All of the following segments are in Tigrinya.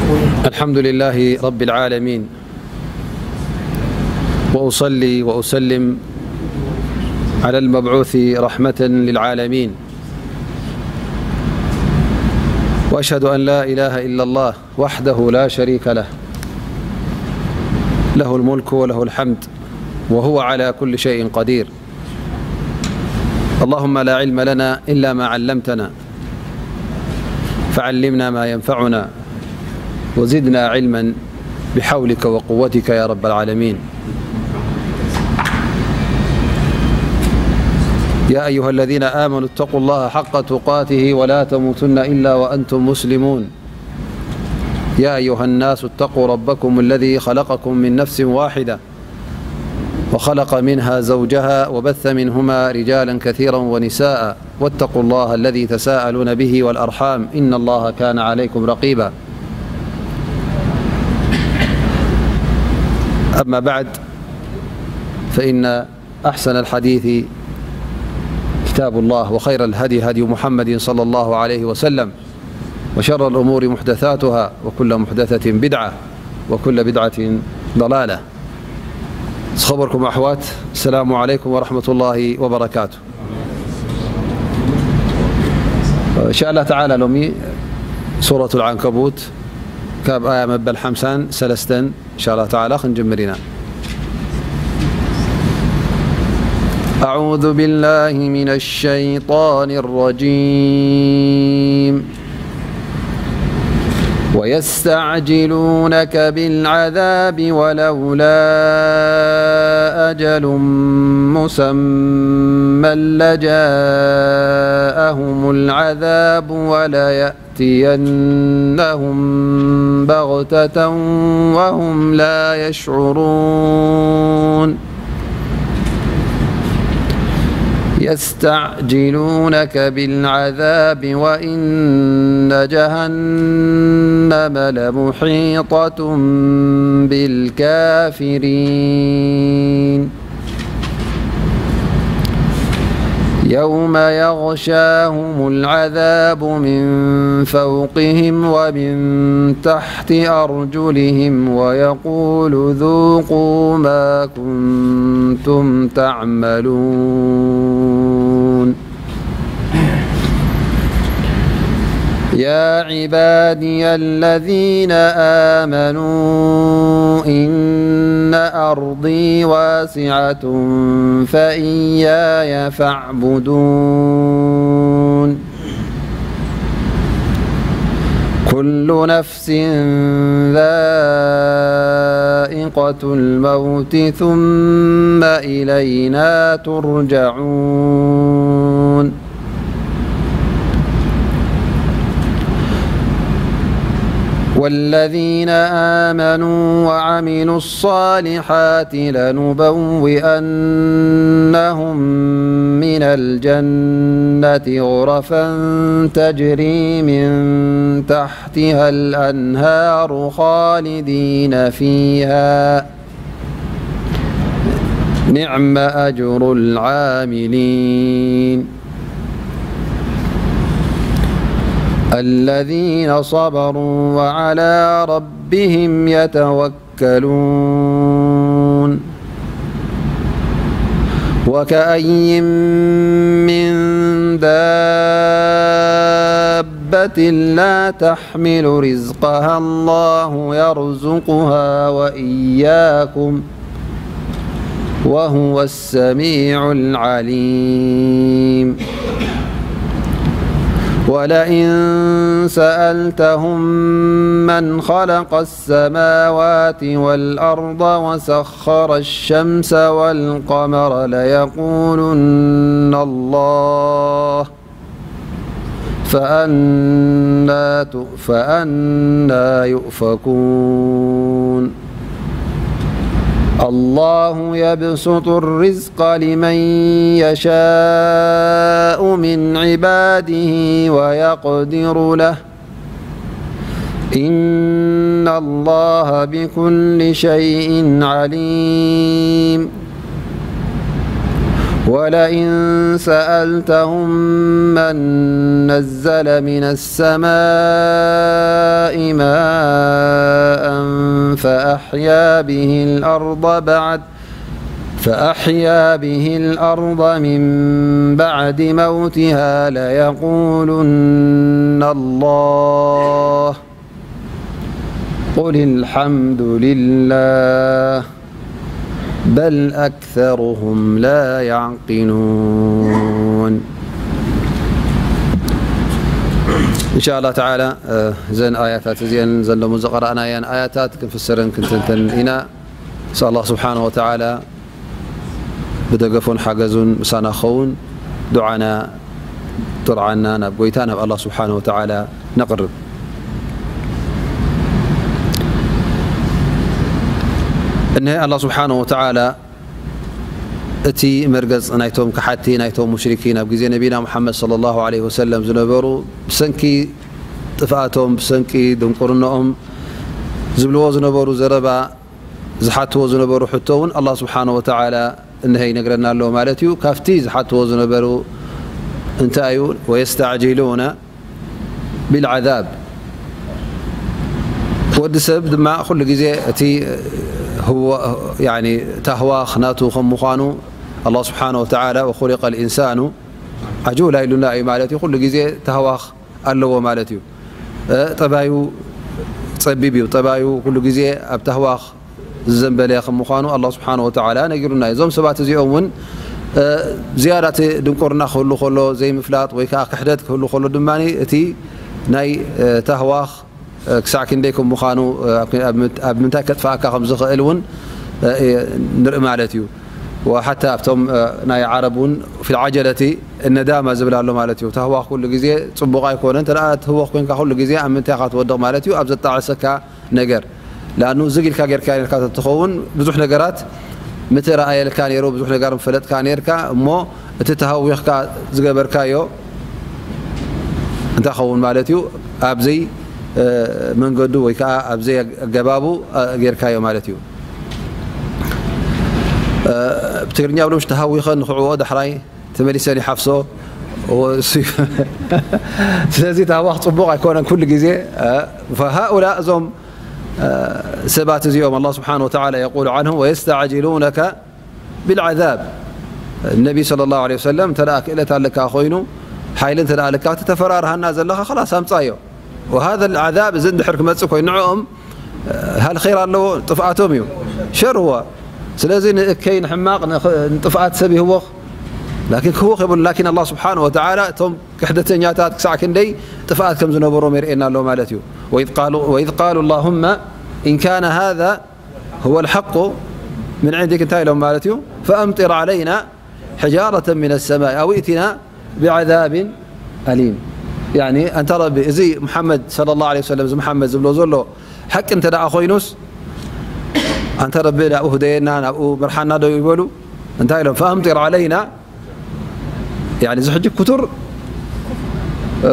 الحمد لله رب العالمين، وأصلي وأسلم على المبعوث رحمة للعالمين، وأشهد أن لا إله إلا الله وحده لا شريك له، له الملك وله الحمد، وهو على كل شيء قدير. اللهم لا علم لنا إلا ما علمتنا، فعلمنا ما ينفعنا، وزدنا علما بحولك وقوتك يا رب العالمين. يا أيها الذين آمنوا اتقوا الله حق تقاته ولا تموتن إلا وأنتم مسلمون. يا أيها الناس اتقوا ربكم الذي خلقكم من نفس واحدة وخلق منها زوجها وبث منهما رجالا كثيرا ونساء، واتقوا الله الذي تساءلون به والأرحام، إن الله كان عليكم رقيبا. أما بعد، فإن أحسن الحديث كتاب الله، وخير الهدي هدي محمد صلى الله عليه وسلم، وشر الأمور محدثاتها، وكل محدثة بدعة، وكل بدعة ضلالة. ዝኸበርኩም ኣሕዋት፣ السلام عليكم ورحمة الله وبركاته. إن شاء الله تعالى ሎሚ ሱረቱል ዓንከቡት ካብ ኣያ መበል ሓምሳን ሰለስተን إن شاء الله تعالى ክንጅምር ኢና። أعوذ بالله من الشيطان الرجيم. ويستعجلونك بالعذاب ولولا أجل مسمى لجاءهم العذاب وليأتينهم بغتة وهم لا يشعرون. يستعجلونك بالعذاب وإن جهنم لمحيطة بالكافرين. يوم يغشاهم العذاب من فوقهم ومن تحت أرجلهم ويقول ذوقوا ما كنتم تعملون. يا عبادي الذين آمنوا إن أرضي واسعة فإياي فاعبدون. كل نفس ذائقة الموت ثم إلينا ترجعون. والذين آمنوا وعملوا الصالحات لنبوئنهم من الجنة غرفا تجري من تحتها الأنهار خالدين فيها، نعم أجر العاملين. الذين صبروا وعلى ربهم يتوكلون. وكأين من دابة لا تحمل رزقها الله يرزقها وإياكم وهو السميع العليم. ولئن سألتهم من خلق السماوات والأرض وسخر الشمس والقمر ليقولن الله، فأنى تؤ- فأنى يؤفكون. الله يبسط الرزق لمن يشاء من عباده ويقدر له، إن الله بكل شيء عليم. ولئن سألتهم من نزل من السماء ماء فأحيا به الأرض بعد فأحيا به الأرض من بعد موتها ليقولن الله قل الحمد لله بل أكثرهم لا يعقلون إن شاء الله تعالى እዘን ኣያታት እዚአን ዘለሙ ዝቐረእናየን ኣያታት ክንፍስርን ክንትንተን ኢና። ንስኣል ኣላህ ስብሓነ ወተዓላ ብደገፉን ሓገዙን ምሳና ክኸውን ዱዓና ጥርዓና ናብ ጎይታ ናብ ኣላህ ስብሓነ ወተዓላ ነቕርብ። እነሀ ኣላህ ስብሓነ ወተዓላ እቲ መርገጽ ናይቶም ከሓቲ ናይቶም ሙሽሪኪን ኣብ ግዜ ነቢና ሙሓመድ ሰለላሁ ዐለይሂ ወሰለም ዝነበሩ ብሰንኪ ጥፍኣቶም ብሰንኪ ድንቁርናኦም ዝብልዎ ዝነበሩ ዘረባ ዝሓትዎ ዝነበሩ ሕቶ እውን ኣላህ ስብሓነ ወተዓላ እንሀ ይነግረና ኣሎ ማለት እዩ። ካብቲ ዝሓትዎ ዝነበሩ እንታይ እዩ? ወየስተዕጅሉነ ቢልዓዛብ። ወዲ ሰብ ድማ ኩሉ ግዜ እቲ ህዋ- ያኒ ታህዋኽ ናቱ ከም ምዃኑ ኣላህ ስብሓነ ወተዓላ ወኹሊቀ ልኢንሳኑ ዓጁላ ኢሉና እዩ ማለት እዩ። ኩሉ ግዜ ታህዋኽ ኣለዎ ማለት እዩ። ጠባዩ ጸቢብ እዩ። ጠባዩ ኩሉ ግዜ ኣብ ታህዋኽ ዝዘንበለ ከም ምዃኑ ኣላህ ስብሓነ ወተዓላ ነጊሩና እዩ። እዞም ሰባት እዚኦም እውን ዝያዳ እቲ ድንቁርና ክህሉ ከሎ ዘይምፍላጥ ወይ ከዓ ክሕደት ክህሉ ከሎ ድማ እቲ ናይ ታህዋኽ ክሳዕ ክንደይ ከም ምዃኑ ኣብ ምንታይ ከጥፍኣካ ከም ዝኽእል እውን ንርኢ ማለት እዩ። ወሓታ ኣብቶም ናይ ዓረብ እውን ፊልዓጀለቲ እነዳማ ዝብል ኣሎ ማለት እዩ። ታህዋኽ ኩሉ ግዜ ፅቡቕ ኣይኮነን። እንተ ደኣ ትህወኽ ኮንካ ኩሉ ግዜ ኣብ ምንታይ ኢኻ ትወድቕ ማለት እዩ? ኣብ ዘጣዕሰካ ነገር። ለኣኑ ዝግ ኢልካ ጌርካ ኔርካ ተትኸውን ብዙሕ ነገራት ምተረኣየልካ ነይሩ፣ ብዙሕ ነገር ምፈለጥካ ኔርካ። እሞ እቲ ተሃዊኽካ ዝገበርካዮ እንታይ ኸውን ማለት እዩ? ኣብዘይ መንገዱ ወይ ከዓ ኣብዘይ ኣገባቡ ጌርካዮ ማለት እዩ። ብትግርኛ ብሎም ተሃዊኸ ንክዕዎ ዳሕራይ ተመሊሰን ይሓፍሶ። ስለዚ ታህዋኽ ፅቡቕ ኣይኮነን ኩሉ ግዜ። ሃኡላ እዞም ሰባት እዚኦም ኣላህ ስብሓን ወተዓላ የቁሉ ዓንሁም ወየስተዕጅሉነከ ቢልዓዛብ። ነቢ ሰለላሁ ዐለይሂ ወሰለም እንተ ደኣ ክእለት ኣለካ ኮይኑ ሓይሊ እንተ ደኣ ኣለካ እቲ ተፈራርሃና ዘለኻ ኸላስ ኣምጻዮ። ወሃዘ ልዓዛብ እዚ እንድሕር ክመጽእ ኮይኑ ንዕኦም ሃል ኸይር ኣለዎ? ጥፍኣቶም እዩ። ሸር ሁወ። ስለዚ ንእከይ ንሕማቕ ንጥፍኣት ሰብ ይህወኽ ላኪን ክህወኽ የብሉ። ላኪን ኣላህ ስብሓን ወተዓላ እቶም ክሕደተኛታት ክሳዕ ክንደይ ጥፍኣት ከም ዝነበሮም የርእየና ኣሎ ማለት እዩ። ወኢዝ ቃሉ ኣላሁመ ኢን ካነ ሃዛ هو الحق من عندك እንታይ ኢሎም ማለት እዩ? فأمطر علينا حجارة من السماء أو ائتنا بعذاب أليم። ያኒ ኣንታ ረቢ እዚ ሙሓመድ ሰለላሁ ዐለይሂ ወሰለም እዚ ሙሓመድ ዝብሎ ዘሎ ሓቂ እንተ ደኣ ኮይኑስ ኣንታ ረቢ ናብኡ ህደየና ናብኡ ምርሓና ዶ ይበሉ? እንታይ ኢሎም? فأمطر علينا ያኒ እዚ ሕጂ ኩቱር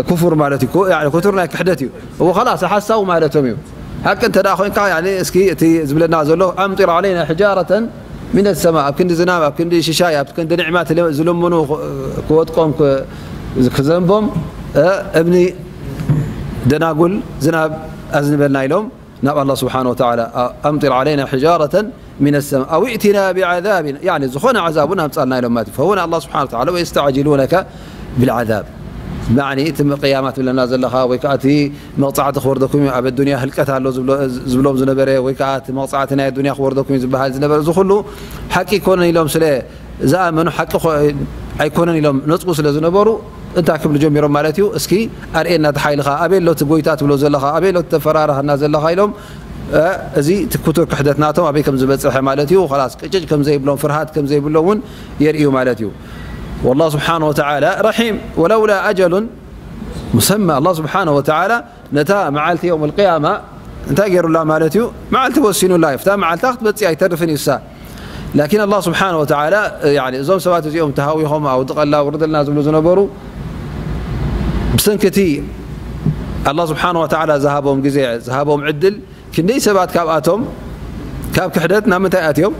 ኩፉር ማለት እዩ። ኩቱር ናይ ክሕደት እዩ። እዎ ኸላስ ሓሳዊ ማለቶም እዩ። ሓቂ እንተ ደኣ ኮይንካ ያኒ እስኪ እቲ ዝብለና ዘሎ ኣምጢር ዓለይና ሕጃረተን ሚነ ሰማ ኣብ ክንዲ ዝናብ ኣብ ክንዲ ሽሻይ ኣብ ክንዲ ንዕማ ዝልምኑ ክወጥቆም ክዘንቦም እብኒ ደናጉል ዝናብ ኣዝንበልና ኢሎም ናብ ኣላህ ስብሓን ወተዓላ ኣምጢር ዓለይና ሕጃረተን ሚነ ሰማ ኣው እእቲና ብዓዛብን ያኒ ዝኾነ ዓዛብ እውን ኣምፃልና ኢሎም ማለት እዩ። ፈሁነ ኣላህ ስብሓን ወተዓላ ወየስተዕጅሉነከ ብልዓዛብ ማዕኒ እቲ ቅያማ ትብለና ዘለኻ ወይ ከዓ እቲ መቕፃዕቲ ክወርደኩም እዩ ኣብ ኣዱንያ ህልቀት ኣሎ ዝብሎም ዝነበረ ወይ ከዓ እቲ መቕፃዕቲ ናይ ኣዱንያ ክወርደኩም እዩ ዝበሃል ዝነበረ እዚ ኩሉ ሓቂ ይኮነን ኢሎም ስለ ዝኣመኑ ሓቂ ኣይኮነን ኢሎም ነፅጉ ስለ ዝነበሩ እንታይ ክብሉ ጀሚሮም ማለት እዩ? እስኪ ኣርእየና እቲ ሓይልኻ ኣበይ ኣሎ እቲ ጎይታ ትብሎ ዘለኻ ኣበይ ኣሎ እቲ ተፈራርሃና ዘለኻ ኢሎም እዚ ትኩቱር ክሕደት ናቶም ኣበይ ከም ዝበፅሐ ማለት እዩ። ላስ ቅጭጭ ከም ዘይብሎም ፍርሃት ከም ዘይብሎም እውን የርእዩ ማለት እዩ። والله سبحانه وتعالى رحيم ولولا أجل مسمى الله سبحانه وتعالى ነታ መዓልቲ የውም ልቅያማ እንታይ ገይሩላ ማለት እዩ? መዓልቲ ወሲኑላ እዩ። ፍታ መዓልታ ክትበፅእ ኣይተርፍን እዩ እሳ ላኪን ኣላህ ስብሓን ወተዓላ እዞም ሰባት እዚኦም ተሃዊኾም ኣውድቐላ ውርደልና ዝብሉ ዝነበሩ ብሰንኪ እቲ ኣላህ ስብሓን ወተዓላ ዝሃቦም ግዜ ዝሃቦም ዕድል ክንደይ ሰባት ካብኣቶም ካብ ክሕደት ናብ ምንታይ ኣትዮም?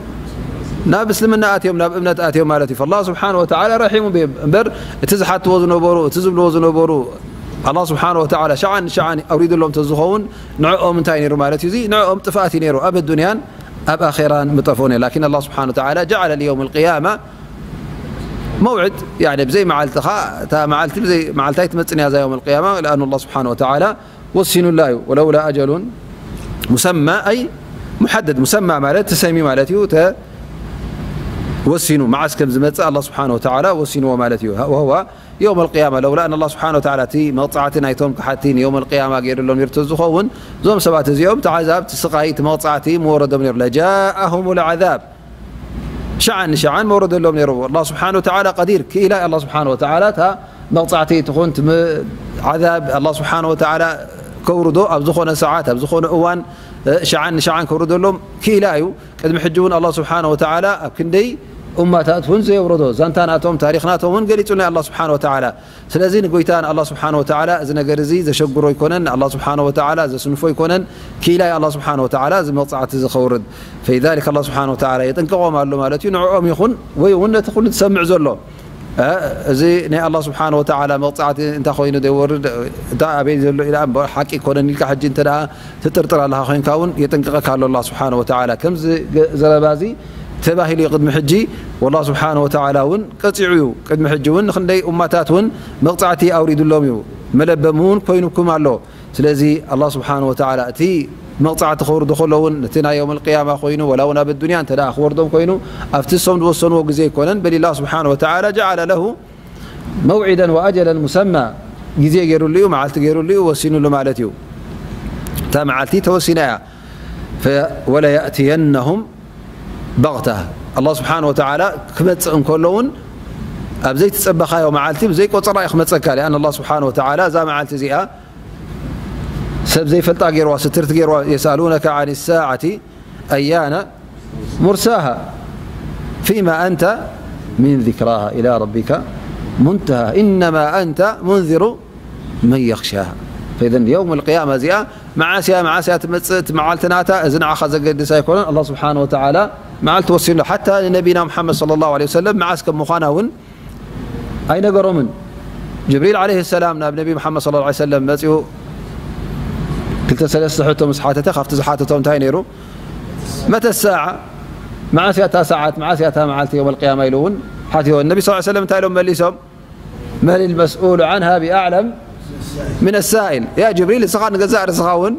ናብ እስልምና ኣትዮም፣ ናብ እምነት ኣትዮም ማለት እዩ። فالله سبحانه وتعالى رحيم بهم እምበር፣ እቲ ዝሓትዎ ዝነበሩ፣ እቲ ዝብልዎ ዝነበሩ፣ ኣላህ ስብሓነ ወተዓላ ሸዓን ሸዓን ኣውሪድሎም ተዝኸውን፣ ንዕኦም እንታይ ነይሩ ማለት እዩ? እዚ ንዕኦም ጥፍኣት እዩ ነይሩ፣ ኣብ ዱንያን ኣብ ኣኼራን ምጠፍኡ ነይሩ። ላኪን ኣላህ ስብሓነ ወተዓላ ጀዓለ ሊየውም ልቅያማ መውዕድ፣ ያኒ ብዘይ መዓልትኻ፣ እታ መዓልቲ ብዘይ መዓልታ ኣይትመጽን እያ እዛ የውም ልቅያማ፣ ለኣኑ ኣላህ ስብሓነ ወተዓላ ወሲኑላ እዩ። ወለውላ ኣጀሉን ሙሰማ፣ ኣይ ሙሐደድ፣ ሙሰማ ማለት ተሰሚ ማለት እዩ፣ ተወሲኑ መዓስ ከም ዝመጽእ ኣላህ ስብሓነ ወተዓላ ወሲንዎ ማለት እዩ። ወህዋ የውም ኣልቅያማ፣ ለውላ ኣን ኣላህ ስብሓነ ወተዓላ እቲ መቕጻዕቲ ናይቶም ክሓቲ ንየውም ኣልቅያማ ገይሩሎም ነይሩ ተዝኸውን፣ እዞም ሰባት እዚኦም እቲ ዓዛብ፣ እቲ ስቓይ፣ እቲ መቕጻዕቲ ምወረዶም ነይሩ። ለጃኣሁም ልዓዛብ፣ ሸዓን ንሸዓን መውረደሎም ነይሩ። ኣላህ ስብሓነ ወተዓላ ቀዲር፣ ክኢላ እዩ። ኣላህ ስብሓነ ወተዓላ እታ መቕጻዕቲ ትኹን ትም-፣ ዓዛብ ኣላህ ስብሓነ ወተዓላ ከውርዶ ኣብ ዝኾነ ሰዓት፣ ኣብ ዝኾነ እዋን፣ እ፣ ሸዓን ንሸዓን ከውርደሎም ክኢላ እዩ። ቅድሚ ሕጂ እውን ኣላህ ስብሓነ ወተዓላ ኣብ ክንደይ እማታት እውን ዘየውረዶ፣ ዛንታ ናቶም፣ ታሪኽ ናቶም እውን ገሊጹልና ኣላህ ስብሓነ ወተዓላ። ስለዚ ንጎይታ ንኣላህ ስብሓነ ወተዓላ እዚ ነገር እዚ ዘሸግሮ ኣይኮነን፣ ንኣላህ ስብሓነ ወተዓላ ዘስንፎ ኣይኮነን። ክኢላ እዩ ኣላህ ስብሓነ ወተዓላ እዚ መቕጻዕቲ እዚ ከውርድ። ፈሊዛሊክ ኣላህ ስብሓነ ወተዓላ የጠንቅቖም ኣሎ ማለት እዩ፣ ንዕኦም ይኹን ወይ እውን ነቲ ኩሉ ዝሰምዕ ዘሎ። እ፣ እዚ ናይ ኣላህ ስብሓነ ወተዓላ መቕጻዕቲ እንታይ ኮይኑ ዘይወርድ፣ እንታይ ኣበይ ዘሎ ኢላ እምበር ሓቂ ኣይኮነን ኢልካ ሕጂ እንተ ደኣ ትጥርጥር ኣለኻ ኮይንካ እውን የጠንቅቐካ ኣሎ ኣላህ ስብሓነ ወተዓላ። ከምዚ ገ-፣ ዘረባ እዚ ተባሂሉ እዩ ቅድሚ ሕጂ፣ ወላህ ስብሓነ ወተዓላ እውን ቀጺዑ እዩ። ቅድሚ ሕጂ እውን ንክንደይ ኡማታት እውን መቕጻዕቲ ኣውሪዱሎም እዩ፣ መለበሚ እውን ኮይኑኩም ኣሎ። ስለዚ ኣላህ ስብሓነ ወተዓላ እቲ መቕጻዕቲ ክወርዶ ከሎ እውን ነቲ ናይ የውም ኣልቅያማ ኮይኑ፣ ወላ እውን ኣብ ኣዱንያ እንተ ደኣ ክወርዶም ኮይኑ፣ ኣብቲ እሶም ዝወሰንዎ ግዜ ኣይኮነን፣ በል ኣላህ ስብሓነ ወተዓላ ጀዓለ ለሁ መውዒደን ወኣጀለን ሙሰማ፣ ግዜ ገይሩሉ እዩ፣ መዓልቲ ገይሩሉ እዩ፣ ወሲኑሉ ማለት እዩ። እታ መዓልቲ ተወሲና እያ። ፈ-፣ ወለየእትየነሁም በግተ፣ ኣላህ ስብሓነ ወተዓላ ክመጽእ እንከሎ እውን ኣብ ዘይትጸበኻዮ መዓልቲ ብዘይቆጸራ እዩ ክመጸካ። ሊኣን ኣላህ ስብሓነ ወተዓላ እዛ መዓልቲ እዚኣ ሰብ ዘይፈልጣ ገይርዋ፣ ስትርቲ ገይርዋ። የስኣሉነከ ዓን ሳዓቲ ኣያነ ሙርሳሃ ፊማ ኣንተ ሚን ዚክራሃ ኢላ ረቢከ ሙንተሃ ኢነማ ኣንተ ሙንዚሩ መን የኽሻሃ። ፈኢዘን የውም ልቅያማ እዚኣ መዓስ እያ፣ መዓስ እያ ትመጽእ፣ እቲ መዓልቲ ናታ፣ እዚ ንዓኻ ዘገድስ ኣይኮነን። ኣላህ ስብሓነ ወተዓላ መዓልቲ ወሲኑ። ሓታ ንነቢና ሙሓመድ ሰለላሁ ዐለይሂ ወሰለም መዓስ ከም ምዃና እውን ኣይነገሮምን። ጅብሪል ዓለይሂ ሰላም ናብ ነቢ ሙሓመድ ሰለላሁ ዐለይሂ ወሰለም መጺኡ ክልተ ሰለስተ ሕቶ ምስ ሓተተ፣ ካብቲ ዝሓተቶም እንታይ ነይሩ? መተ ሳዓ፣ መዓስ እያ እታ ሰዓት፣ መዓስ እያ እታ መዓልቲ የውመል ቅያማ ኢሉ እውን ሓትዎ። ነቢ ሰለላሁ ዐለይሂ ወሰለም እንታይ ኢሎም መሊሶም? መን ልመስኡሉ ዓንሃ ቢኣዕለም ምን ሳኢል። ያ ጅብሪል፣ እስኻ ንገዛእ ርእስኻ እውን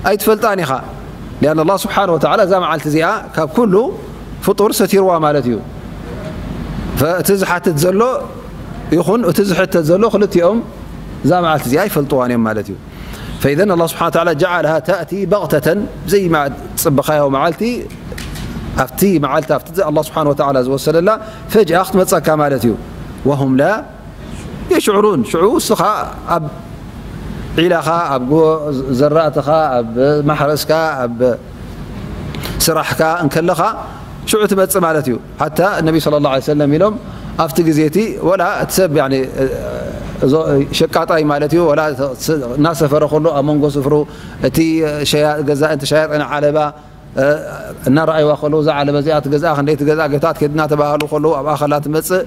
ኣይትፈልጣን ኢኻ። ሊኣን ኣላህ ስብሓነ ወተዓላ እዛ መዓልቲ እዚኣ ካብ ኩሉ ፍጡር ሰቲርዋ ማለት እዩ። ፈ-፣ እቲ ዝሓትት ዘሎ ይኹን እቲ ዝሕተት ዘሎ ክልቲኦም እዛ መዓልቲ እዚኣ ኣይፈልጥዋን እዮም ማለት እዩ። ፈኢዘን ኣላህ ስብሓነ ወተዓላ ጀዓለሃ ተእቲ በግተተን፣ ብዘይ ማ-፣ ጽበኻዮ መዓልቲ፣ ኣብቲ መዓልቲ፣ ኣብቲ ኣላህ ስብሓነ ወተዓላ ዝወሰነላ ፈጅኣ ክትመጸካ ማለት እዩ። ወሁም ላ የሽዕሩን። ሽዑ እስኻ ኣብ ዒላኻ፣ ኣብ ጎ-፣ ዘራእትኻ፣ ኣብ ማሕረስካ፣ ኣብ ስራሕካ እንከለኻ ሽዑ ትመጽእ ማለት እዩ። ሓታ ነቢ ሰለላሁ ዐለይሂ ወሰለም ኢሎም፣ ኣብቲ ግዜ እቲ ወላ እቲ ሰብ፣ ያኒ፣ እዞ ሸቃጣይ ማለት እዩ፣ ወላ እናሰፈረ ከሎ ኣብ መንጎ ስፍሩ እቲ ሸያ-፣ ገዛኢ እንተሸያጠ ንዓለባ እ፣ እናረኣይዋ ከለዉ፣ እዛ ዓለባ እዚኣ ትገዝኣ፣ ክንደይ ትገዝኣ፣ ገታት ከድና ተባሃሉ ከለዉ፣ ኣብኣ ከላ ትመጽእ።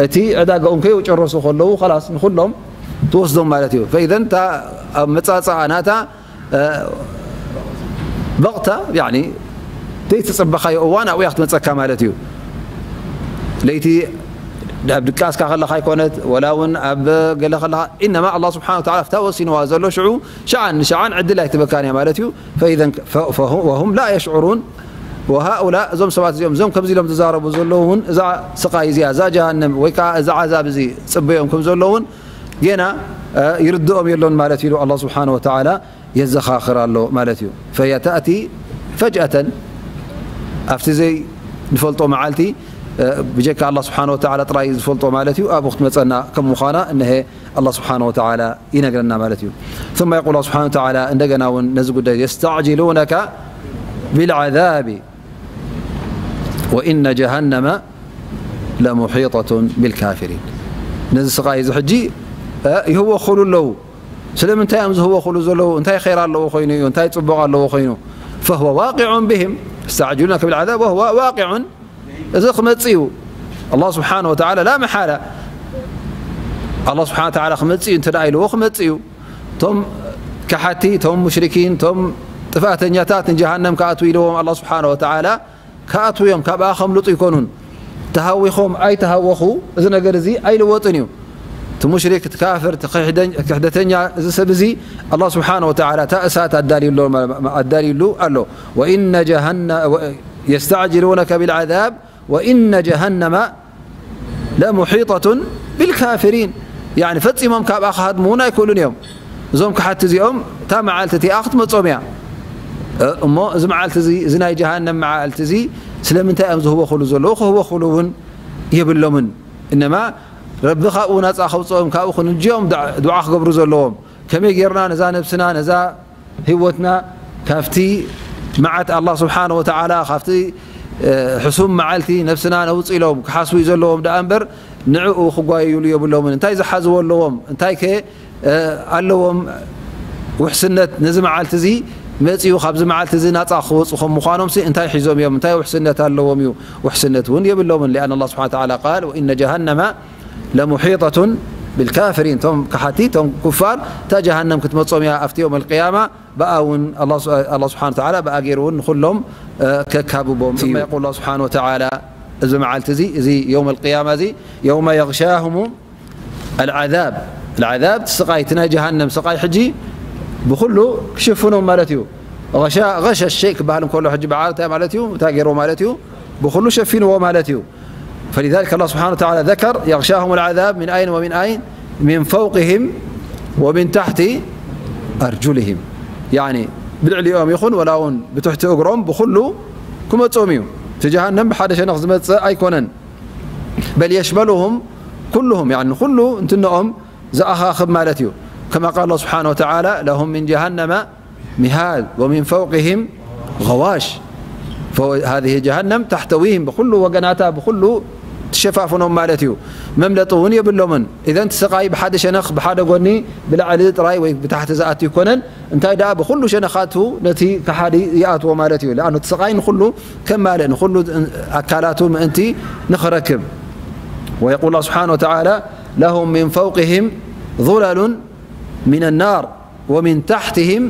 እቲ ዕዳጋኦም ከይጨረሱ ከለዉ፣ ከላስ ንኹሎም ትወስዶም ማለት እዩ። ፈኢዘን እታ ኣብ መጻጽኣ ናታ፣ እ፣ በቕታ፣ ያኒ፣ ዘይተጸበኻዮ እዋን ኣብኡ እያ ክትመጸካ ማለት እዩ። ለይቲ ኣብ ድቃስካ ከለኻ ኣይኮነት፣ ወላ እውን ኣብ ገለ ከለኻ፣ ኢነማ ኣላህ ስብሓነ ወተዓላ ኣብታ ወሲንዋ ዘሎ ሽዑ፣ ሸዓን ንሸዓን ዕድል ኣይትበካን እያ ማለት እዩ። ፈኢዘን ፈ-፣ ፈሁ-፣ ወሁም ላ የሽዑሩን። ወሃኡላ፣ እዞም ሰባት እዚኦም፣ እዞም ከምዚ ኢሎም ዝዛረቡ ዘለዉ እውን፣ እዛ ስቓይ እዚኣ፣ እዛ ጀሃነም ወይ ከዓ እዚ ዓዛብ እዚ ጽበዮም ከም ዘለዉ እውን ጌና፣ እ፣ ይርድኦም የሎን ማለት እዩ ኢሉ ኣላህ ስብሓነ ወተዓላ የዘኻኽር ኣሎ ማለት እዩ። ፈያ ተእቲ ፈጅኣተን፣ ኣብቲ ዘይንፈልጦ መዓልቲ፣ እ፣ ብጀካ ኣላህ ስብሓነ ወተዓላ ጥራይ ዝፈልጦ ማለት እዩ፣ ኣብኡ ክትመጸና ከም ምዃና እነሀ ኣላህ ስብሓነ ወተዓላ ይነግረና ማለት እዩ። ثم يقول الله سبحانه وتعالى፣ እንደገና እውን ነዚ ጉዳይ፣ የስተዕጅሉነከ ቢልዓዛቢ ወኢነ ጀሃነመ ለሙሒጠቱን ቢልካፊሪን። ነዚ ስቓይ እዚ ሕጂ፣ እ፣ ይህወኹሉ ኣለዉ። ስለምንታይ እዮም ዝህወኹሉ ዘለዉ? እንታይ ኸይር ኣለዎ ኮይኑ እዩ? እንታይ ጽቡቕ ኣለዎ ኮይኑ? ፈሁወ ዋቂዑን ብህም። يستعجلونك بالعذاب وهو واقع. እዚ ክመጽእ እዩ። ኣላህ ስብሓነ ወተዓላ ላ መሓላ ኣላህ ስብሓነ ወተዓላ ክመጽእ እዩ እንተ ደኣ ኢልዎ ክመጽእ እዩ። እቶም ከሓቲ፣ እቶም ሙሽሪኪን፣ እቶም ጥፍኣተኛታት ንጀሃነም ክኣትዉ ኢልዎም ኣላህ ስብሓነ ወተዓላ ክኣትዉ እዮም። ካብኣ ከምልጡ ኣይኮኑን። ተሃዊኾም ኣይተሃወኹ፣ እዚ ነገር እዚ ኣይልወጥን እዩ። እቲ ሙሽሪክ፣ እቲ ካፍር፣ እቲ ክሕደ-፣ ክሕደተኛ፣ እዚ ሰብ እዚ ኣላህ ስብሓነ ወተዓላ እታ እሳት ኣዳልዩሉ ኣሎ። وإن جهنم يستعجلونك بالعذاب وإن جهنم لمحيطة بالكافرين. ያኒ ፈጺሞም ካብኣ ክሃድሙ እውን ኣይክእሉን እዮም። እዞም ክሓቲ እዚኦም እታ መዓልቲ እቲኣ ክትመጾም እያ። እ-፣ እሞ እዚ መዓልቲ እዚ፣ እዚ ናይ ጀሃነም መዓልቲ እዚ ስለምንታይ እዮም ዝህወኹሉ ዘለዉ? ክህወኹሉ እውን የብሎምን። እነማ ረቢ ካብኡ ናጻ ከውጽኦም፣ ካብኡ ክንጅዮም ዱዓ፣ ዱዓ ክገብሩ ዘለዎም። ከመይ ጌርና ነዛ ነብስና፣ ነዛ ህይወትና ካብቲ መዓት ኣላህ ስብሓነ ወተዓላ፣ ካብቲ፣ እ፣ ሕሱም መዓልቲ ነብስና ነውጽእ ኢሎም ክሓስቡ እዩ ዘለዎም ደኣ እምበር፣ ንዕኡ ክጓየዩሉ የብሎምን። እንታይ ዝሓዝዎ ኣለዎም? እንታይ ከ፣ እ፣ ኣለዎም ውሕስነት? ነዚ መዓልቲ እዚ መጺኡ ካብዚ መዓልቲ እዚ ናጻ ክወጹ ከም ምዃኖምሲ እንታይ ሒዞም እዮም? እንታይ ውሕስነት ኣለዎም እዩ? ውሕስነት እውን የብሎምን። لأن الله سبحانه وتعالى قال: وإن جهنم لمحيطة بالكافرين. እቶም ከሓቲ፣ እቶም ኩፋር፣ እታ ጀሃነም ክትመጾም እያ ኣብቲ የውመል ቅያማ። ብኣ እውን ኣላህ ስ-፣ ኣላህ ስብሓነ ወተዓላ ብኣ ገይሩ እውን ንኹሎም፣ እ፣ ከካብቦም እዩ። ثم يقول الله سبحانه وتعالى፣ እዚ መዓልቲ እዚ፣ እዚ የውመል ቅያማ እዚ፣ يوم يغشاهم العذاب، العذاب፣ እቲ ስቓይ፣ እቲ ናይ ጀሃነም ስቓይ ሕጂ ብኹሉ ክሽፍኖም ማለት እዩ። غشا، غشا الشيء ክበሃል እንከሎ ሕጂ ብዓል እንታይ ማለት እዩ? እንታይ ገይርዎ ማለት እዩ? ብኹሉ ሸፊንዎ ማለት እዩ። فلذلك الله سبحانه وتعالى ذكر: يغشاهم العذاب من أين ومن أين؟ من فوقهم ومن تحت أرجلهم. ያኒ ብልዕሊኦም ይኹን ወላ እውን ብትሕቲ እግሮም ብኹሉ ክመጾም እዩ። እቲ ጀሃነም ብሓደ ሸነኽ ዝመጽእ ኣይኮነን። بل يشملهم كلهم، ያኒ ኩሉ እንትንኦም ዝኣኻኽብ ማለት እዩ። كما قال الله سبحانه وتعالى: لهم من جهنم مهاد ومن فوقهم غواش، فهذه جهنم تحتويهم، ብኹሉ ወገናታ ብኹሉ ትሸፋፍኖም ማለት እዩ። መምለጢ እውን የብሎምን። ኢዘን እቲ ስቓይ ብሓደ ሸነኽ፣ ብሓደ ጎኒ፣ ብላዕሊ ጥራይ ወይ ብታሕቲ ዝኣቱ ኣይኮነን። እንታይ ደኣ ብኹሉ ሸነኻቱ ነቲ ከሓዲ ይኣትዎ ማለት እዩ። ለኣኑ እቲ ስቓይ ንኹሉ ከማልእ፣ ንኹሉ ኣካላቱ ምእንቲ ንኽረክብ። ويقول الله سبحانه وتعالى: لهم من فوقهم ظلل من النار ومن تحتهم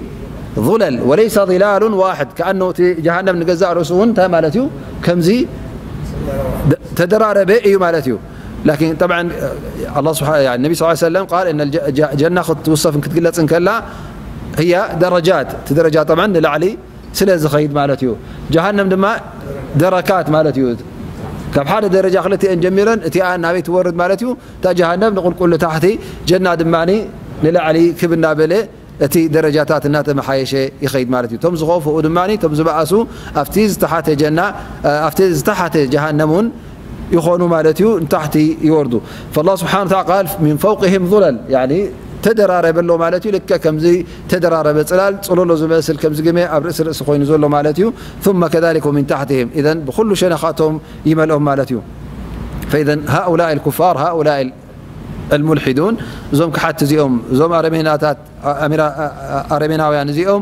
ظلل وليس ظلال واحد، كأنه እቲ ጀሃነም ንገዛእ ርእሱ እውን እንታይ ማለት እዩ? ከምዚ ደ-፣ ተደራረበ እዩ ማለት እዩ። لكن طبعا الله سبحانه، يعني النبي صلى الله عليه وسلم قال إن الج-، ج-، ጀና ክትውሰፍን ክትግለጽን ከላ هي درجات، እቲ ደረጃ طبعا ንላዕሊ ስለ ዝኸይድ ማለት እዩ። ጀሃነም ድማ ደረካት ማለት እዩ። ካብ ሓደ ደረጃ ክልቲአን ጀሚረን እቲኣ ናበይ ትወርድ ማለት እዩ? እታ ጀሃነም ንቁልቁል ንታሕቲ፣ ጀና ድማ ንላዕሊ ክብ እናበለ እቲ ደረጃታት እናተመሓየሸ ይኸይድ ማለት እዩ። እቶም ዝኸፍኡ ድማ፣ እቶም ዝበኣሱ ኣብቲ ዝተሓተ ጀና፣ ኣብቲ ዝተሓተ ጀሃነም እውን ይኾኑ ማለት እዩ፣ ንታሕቲ ይወርዱ። فالله سبحانه وتعالى قال: من فوقهم ظلل، يعني ተደራረበ ኣሎ ማለት እዩ። ልክዕ ከምዚ ተደራረበ ጽላል፣ ጽሎሎ ዝመስል፣ ከምዚ ግመ ኣብ ርእሲ ርእሲ ኮይኑ ዘሎ ማለት እዩ። ثم كذلك من تحتهم، إذن ብኹሉ ሸነኻቶም ይመልኦም ማለት እዩ። فإذا هؤلاء الكفار، هؤلاء الملحدون، እዞም ክሓቲ እዚኦም፣ እዞም ኣረሜናታት፣ ኣሜራ-፣ ኣረሜናውያን እዚኦም፣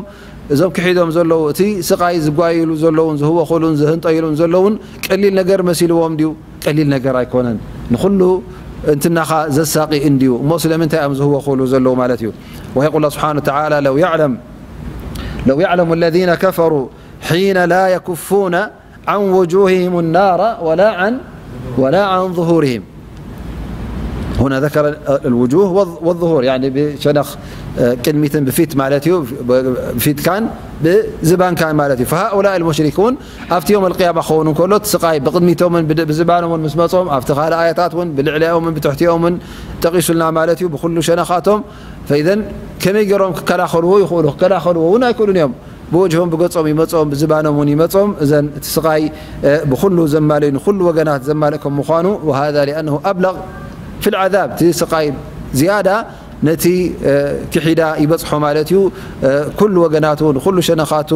እዞም ክሒዶም ዘለዉ፣ እቲ ስቓይ ዝጓይሉ ዘለዉን ዝህወኹሉን ዝህንጠይሉን ዘለዉን ቀሊል ነገር መሲልዎም ድዩ? ቀሊል ነገር ኣይኮነን። ንኹሉ እንትናኻ ዘሳቒ እንድዩ። እሞ ስለምንታይ እዮም ዝህወኹሉ ዘለዉ ማለት እዩ? ويقول الله سبحانه وتعالى: لو يعلم، لو يعلم الذين كفروا حين لا يكفون عن وجوههم النار ولا عن، ولا عن ظهورهم. هنا ذكر الوجوه والظ-، والظهور، يعني ብሸነኽ፣ እ፣ ቅድሚትን ብፊት ማለት እዩ፣ ብ-፣ ብፊትካን ብዝባንካን ማለት እዩ። فهؤلاء المشركون ኣብቲ የውመል ቅያማ ክኸውን እንከሎ፣ እቲ ስቓይ ብቕድሚቶምን ብድ-፣ ብዝባኖምን ምስ መጾም፣ ኣብቲ ካልእ ኣያታት እውን ብልዕሊኦምን ብትሕቲኦምን ጠቒሱልና ማለት እዩ፣ ብኹሉ ሸነኻቶም። فإذا ከመይ ገይሮም ክከላኸልዎ ይኽእሉ? ክከላኸልዎ እውን ኣይክእሉን እዮም። ብወጅሆም ብገጾም ይመጾም፣ ብዝባኖም እውን ይመጾም። እዘን እቲ ስቓይ፣ እ፣ ብኹሉ ዘማልእ፣ ንኹሉ ወገናት ዘማልእ ከም ምዃኑ፣ وهذا لأنه أبلغ في العذاب، እቲ ስቓይ ዝያዳ ነቲ፣ እ፣ ክሒዳ ይበጽሖ ማለት እዩ። እ፣ ኩሉ ወገናቱ፣ ንኹሉ ሸነኻቱ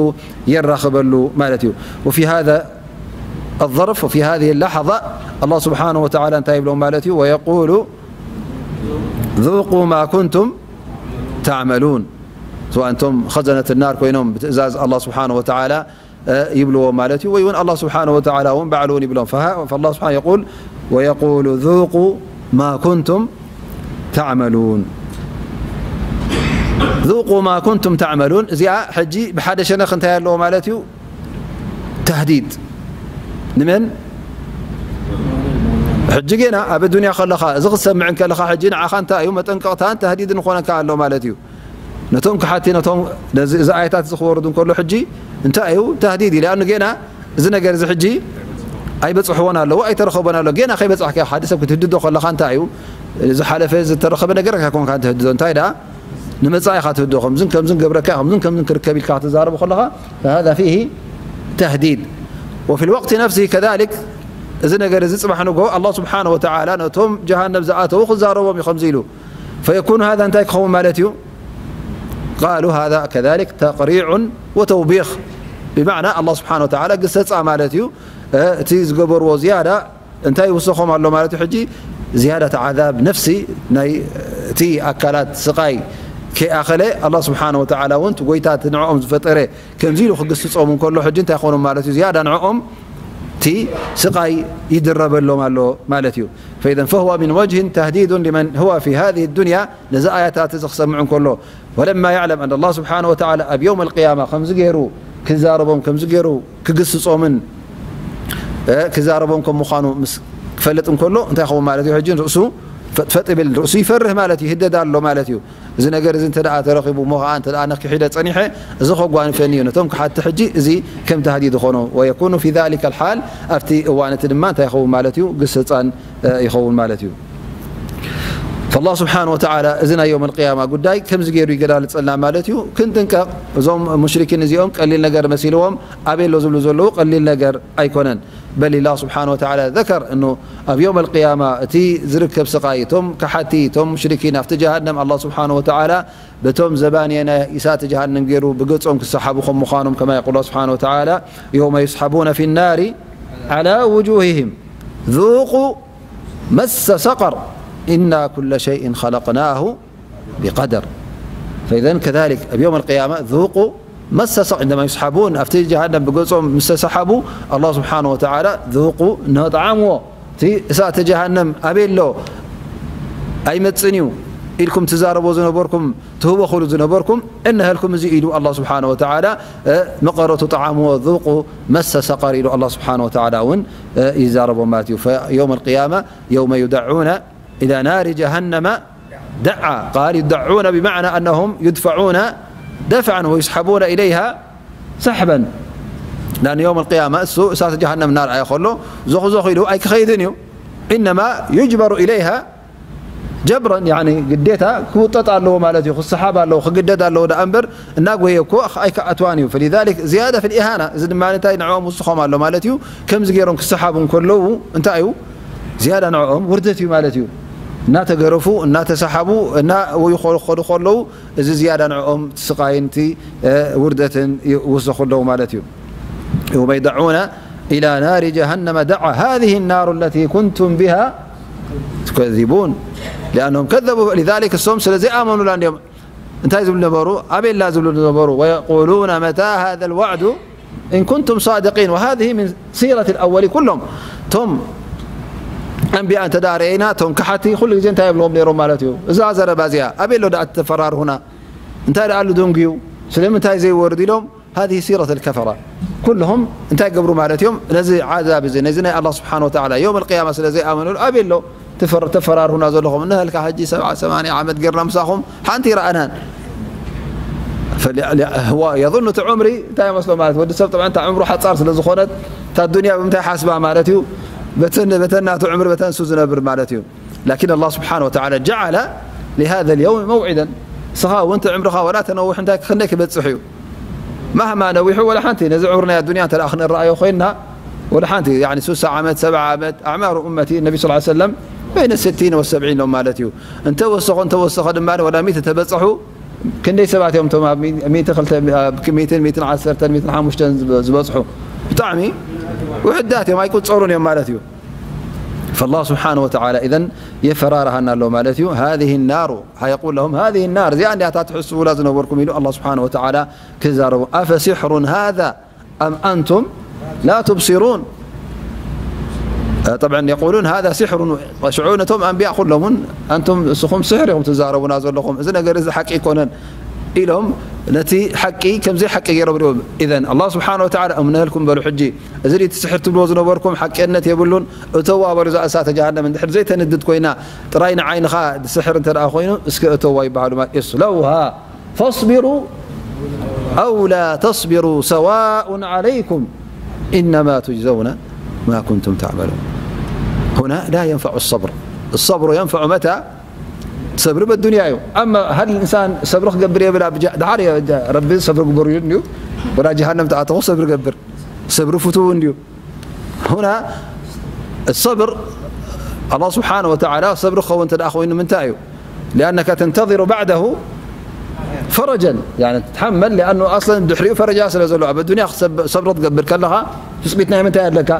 የራኽበሉ ማለት እዩ። وفي هذا الظرف وفي هذه اللحظة الله سبحانه وتعالى እንታይ ይብሎም ማለት እዩ? ويقول ذوقوا ما كنتم تعملون። سواء እቶም خزنة النار ኮይኖም ብትእዛዝ ኣላህ ስብሓነሁ ወተዓላ ይብልዎ ማለት እዩ። ወይ እውን ኣላህ ስብሓነሁ ወተዓላ እውን ባዕሉ እውን ይብሎም። ፈሃ-፣ ፈላህ ስብሓነሁ የቁል፣ ወየቁሉ ذوقوا ما كنتم تعملون። ذوقوا ما كنتم تعملون። እዚኣ ሕጂ ብሓደ ሸነኽ እንታይ ኣለዎ ማለት እዩ? ተህዲድ። ንመን? ሕጂ ጌና ኣብ ኣዱንያ ከለኻ፣ እዚ ክትሰምዕ እንከለኻ፣ ሕጂ ንዓኻ እንታይ እዩ? መጠንቀቕታን ተህዲድን ዝኾነካ ኣሎ ማለት እዩ። ነቶም ክሓቲ፣ ነቶም ነዚ፣ እዚ ኣያታት እዚ ክወርድ እንከሎ፣ ሕጂ እንታይ እዩ? ተህዲድ እዩ። ሊኣኑ ጌና እዚ ነገር እዚ ሕጂ ኣይበጽሕዎን ኣለዎ፣ ኣይተረኸቦን ኣሎ። ጌና ከይበጻሕካ ሓደ ሰብ ክትህድዶ ከለኻ እንታይ እዩ? ዝሓለፈ ዝተረኸበ ነገር ኣይኮንካ ትህድዶ። እንታይ ደኣ? ንመጻኢ ኢኻ ትህድዶ። ከምዝን ከምዝን ገብረካ፣ ከምዝን ከምዝን ክርከብ ኢልካ ክትዛረቦ ከለኻ፣ فهذا فيه تهديد. وفي الوقت نفسه كذلك፣ እዚ ነገር እዚ ጽባሕ ንግሆ ኣላህ ስብሓነሁ ወተዓላ ነቶም ጀሃነም ዝኣተዉ ክዛረቦም እዩ ከምዚ ኢሉ። فيكون هذا እንታይ ክኸውን ማለት እዩ? قالوا هذا كذلك تقريع وتوبيخ، ብማዕና ኣላህ ስብሓነሁ ወተዓላ ግሰጻ ማለት እዩ። እ፣ እቲ ዝገበርዎ ዝያዳ እንታይ ይውሰኾም ኣሎ ማለት እዩ? ሕጂ ዝያዳ እቲ ዓዛብ ነፍሲ ናይ እቲ ኣካላት ስቓይ ከይኣኸለ ኣላህ ስብሓነሁ ወተዓላ እውን እቲ ጎይታ እቲ ንዕኦም ዝፈጠረ ከምዚ ኢሉ ክግስጾም እንከሎ ሕጂ እንታይ ይኾኖም ማለት እዩ? ዝያዳ ንዕኦም እቲ ስቓይ ይድረበሎም ኣሎ ማለት እዩ። فإذا فهو من وجه تهديد لمن هو في هذه الدنيا ነዚ ኣያታት እዚ ክሰምዕ እንከሎ ولما يعلم أن الله سبحانه وتعالى ኣብ የውም ኣልቅያማ ከምዚ ገይሩ ክዛረቦም ከምዚ ገይሩ ክግስጾምን እ፣ ክዛረቦም ከም ምዃኑ ምስ ክፈልጥ እንከሎ እንታይ ይኸውን ማለት እዩ? ሕጂ ርእሱ ፈጥፈጥ ይብል፣ ርእሱ ይፈርህ ማለት እዩ፣ ይህደድ ኣሎ ማለት እዩ። እዚ ነገር እዚ እንተ ደኣ ተረኺቡ እሞ ኸዓ እንተ ደኣ ነኪሒደ ጸኒሐ እዚ ከጓንፈኒ እዩ። ነቶም ክሓቲ ሕጂ እዚ ከም ተህዲድ ዝኾኖ ويكون في ذلك الحال ኣብቲ እዋን እቲ ድማ እንታይ ይኸውን ማለት እዩ? ግስጻን እ፣ ይኸውን ማለት እዩ። فالله سبحانه وتعالى እዚ ናይ የውም ኣልቅያማ ጉዳይ ከምዚ ገይሩ ይገላልጸልና ማለት እዩ። ክንጥንቀቕ፣ እዞም ሙሽሪኪን እዚኦም ቀሊል ነገር መሲልዎም ኣበይ ኣሎ ዝብሉ ዘለዉ ቀሊል ነገር ኣይኮነን። بل الله سبحانه وتعالى ذكر أنه ኣብ የውም ኣልቅያማ እቲ ዝርከብ ስቓይ እቶም ከሓቲ እቶም ሙሽሪኪን ኣብቲ ጀሃነም ኣላህ ስብሓነሁ ወተዓላ በቶም ዘባንየ ናይ እሳተ ጀሃነም ገይሩ ብገጾም ክሰሓቡ ከም ምዃኖም كما يقول الله سبحانه وتعالى يوم يسحبون في النار على وجوههم ذوقوا مس سقر إنا كل شيء خلقناه بقدر. فإذا كذلك ኣብ የውም ኣልቅያማ ذوقوا مس سقر عندما يسحبون ኣብቲ ጀሃነም ብገጾም ምስ ተሰሓቡ ኣላህ ስብሓነሁ ወተዓላ ذوقوا ንጥዓምዎ እቲ እሳተ ጀሃነም ኣበይ ኣሎ ኣይመጽን እዩ ኢልኩም ትዛረቦ ዝነበርኩም ትህወኹሉ ዝነበርኩም እነሀልኩም እዚ ኢሉ ኣላህ ስብሓነሁ ወተዓላ እ፣ መቐረቱ ጠዓምዎ ذوقوا مس سقر ኢሉ ኣላህ ስብሓነሁ ወተዓላ እውን እ፣ ይዛረቦም ማለት እዩ። فيوم القيامة يوم يدعون إلى نار جهنم دعا. قال يدعون بمعنى أنهم يدفعون دفعا ويسحبون إليها سحبا. لأن يوم القيامة እሱ እሳተ ጀሃነም እናርኣየ ከሎ ዞኽ ዞኽ ኢሉ ኣይክኸይድን እዩ። إنما يجبر إليها جبرا، يعني ግዴታ ክውጠጥ ኣለዎ ማለት እዩ። ክሰሓብ ኣለዎ፣ ክግደድ ኣለዎ ደኣ እምበር እናጎየ እኮ ኣይከኣትዋን እዩ። فلذلك زيادة في الإهانة። እዚ ድማ እንታይ ንዕኦም ውስኾም ኣሎ ማለት እዩ። ከምዚ ገይሮም ክሰሓቡ እንከለዉ እንታይ እዩ? ዝያዳ ንዕኦም ውርደት እዩ ማለት እዩ። እናተገረፉ፣ እናተሰሓቡ፣ እና ወይ ኾ-፣ ኾዱ ከለዉ እዚ ዝያዳ ንዕኦም እቲ ስቓይን እቲ፣ እ፣ ውርደትን ይውስኹ ኣለዉ ማለት እዩ። يوم يدعون إلى نار جهنم دعا هذه النار التي كنتم بها تكذبون لأنهم كذبوا لذلك እሶም ስለ ዘይኣመኑላ እንዲዮም እንታይ ዝብሉ ነበሩ ኣበላ ዝብሉ ነበሩ ويقولون متى هذا الوعد إن كنتم صادقين وهذه من سيرة الأول كلهم ቶም ኣንቢያ እንተ ደኣ ረእይና ቶም ከሓቲ ኩሉ ግዜ እንታይ የብልዎም ነይሮም ማለት እዩ እዛ ዘረባ እዚኣ ኣበሎ ደኣ ተፈራርሁና እንታይ ደኣ ኣሉ ደንጉዩ ስለምንታይ ዘይወርድ ኢሎም هذه سيرة الكفرة ኩልሁም እንታይ ገብሩ ማለት እዮም ነዚ ዓዛብ እዚ ነዚ ናይ ኣላህ ስብሓን ወተዓላ የውም ኣልቅያማ ስለ ዘይኣመኑሉ ኣበይ ኣሎ ተፈራርሁና ዘለኹም እነሀልካ ሕጂ ሰብዓ ሰማንያ ዓመት ጌርና ምሳኹም ሓንቲ ይረኣናን የظن እቲ ዑምሪ እንታይ ይመስሎ ማለት ወዲ ሰብ ጥብዐን እታ ዕምሩ ሓፃር ስለ ዝኾነት እታ ዱንያ ብምንታይ ሓስባ ማለት እዩ በተን ናቱ ዕምሪ በተንሱ ዝነብር ማለት እዩ لكن الله سبحانه وتعالى جعل لهذا اليوم موعدا ስኻ እውን እቲ ዕምርኻ ወላ ተነውሕ እንታይ ክንደይ ክበፅሕ እዩ ማህማ ነዊሑ ወላ ሓንቲ ነዚ ዕምሪ ናይ ኣዱንያ እንተ ክንረኣዮ ኮይንና ወላ ሓንቲ يعني ሱሳ ዓመት ሰብዓ ዓመት ኣዕማሩ እመቲ ነቢ ስ ሰለም በይነ ስቲን ወሰብዒን ኢሎም ማለት እዩ እንተ ወሰኸ እንተ ወሰኸ ድማ ወላ ሚት ተበፀሑ ክንደይ ሰባት እዮም ቶም ኣብ ሚእቲ ክልተ ሚእትን ሚእትን ዓሰርተን ሚእትን ሓሙሽተን ዝበፅሑ ብጣዕሚ ውሕዳት እዮም ኣይቁፀሩን እዮም ማለት እዩ فالله سبحانه وتعالى إذن يفرارها النار لو مالتيو هذه النار يقول لهم هذه النار زي عندي أتات حسولا زنبركم إلو الله سبحانه وتعالى كزارو أفسحر هذا أم أنتم لا تبصرون. طبعا يقولون هذا سحر. ሽዑ ነቶም ኣንብያ ኩሎም እውን ኣንቱም እስኹም ስሕር ኢኹም ትዛረቡና ዘለኹም፣ እዚ ነገር እዚ ሓቂ ኣይኮነን ኢሎም ነቲ ሓቂ ከምዘይ ሓቂ ገይሮም ሪኦም። إذن الله سبحانه وتعالى እምነልኩም በሉ ሕጂ፣ እዚ እቲ ስሕር ትብልዎ ዝነበርኩም ሓቅነት የብሉን፣ እተዋ በሉ እዛ እሳተ ጀሃነም እንድሕር ዘይተንድድ ኮይና ጥራይ ንዓይንኻ ስሕር እንተ ደኣ ኮይኑ እስከ እተዋ ይበሃሉ ማለት። اصلوها فاصبروا أو لا تصبروا سواء عليكم إنما تجزون ما كنتم تعملون. هنا لا ينفع الصبر. الصبر ينفع متى؟ ሰብሪ በዱንያ እዩ። ኣማ ሃል ኢንሳን ሰብሪ ክገብር የብል ኣብ ጃ-፣ ድሓር እየ ጃ-፣ ረቢ ሰብሪ ግበሩ እዩ እንድዩ። ወላ ጀሃነም ተኣተኹ ሰብሪ ገብር። ሰብሪ ፍትው እንድዩ። هنا الصبر الله سبحانه وتعالى ሰብሪ ክኸውን እንተ ደኣ ኮይኑ ምንታይ እዩ؟ لأنك تنتظر بعده فرجا، يعني تتحمل، لأنه أصلا ድሕሪኡ ፈረጃ ስለ ዘሎ ኣብ ኣዱንያ ክሰብ-፣ ሰብሪ ክትገብር ከለኻ ትጽቢት ናይ ምንታይ ኣለካ?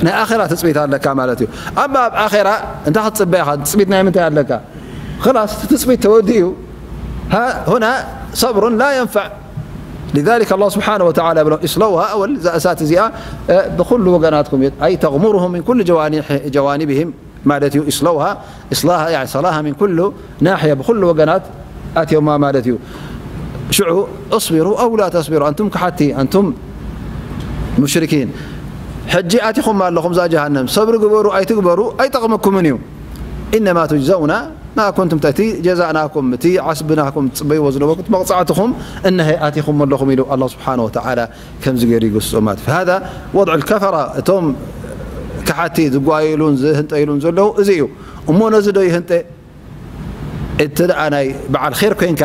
ናይ ኣኼራ ትጽቢት ኣለካ ማለት እዩ። ኣማ ኣብ ኣኼራ እንታይ ክትጽበ ኢኻ? ትጽቢት ናይ ምንታይ ኣለካ? خلاص ትጽቢት ተወዲኡ። ها هنا صبر لا ينفع. لذلك الله سبحانه وتعالى ብሎም اصلوها، أول እዛ እሳት እዚኣ እ፣ ብኹሉ ወገናትኩም እዩ። أي تغمرهم من كل جوانح-، جوانبهم ማለት እዩ። اصلوها، اصلاها يعني صلاها من كل ناحية، ብኹሉ ወገናት ኣትዮማ ማለት እዩ። ሽዑ اصبروا أو لا تصبروا، ኣንቱም ከሓቲ፣ ኣንቱም ሙሽሪኪን፣ ሕጂ ኣቲኹም ኣለኹም እዛ ጀሃነም፣ ሰብሪ ግበሩ ኣይትግበሩ ኣይጠቕመኩምን እዩ። إنما تجزون ما كنتم ت-، እቲ ጀዛእናኩም፣ እቲ ዓስብናኩም ትጽበይዎ ዝነበርኩም መቕጻዕትኹም እነሀ ኣቲኹም ኣለኹም ኢሉ ኣላህ ስብሓነ ወተዓላ ከምዚ ገይሩ ይገስጾም ማለት እዩ። فهذا وضع الكفرة፣ እቶም ከሓቲ ዝጓየሉን ዝህንጠይሉን ዘለዉ እዚ እዩ። እሞ ነዚ ዶ ይህንጠ? እቲ ደኣ ናይ በዓል ኼር ኮይንካ፣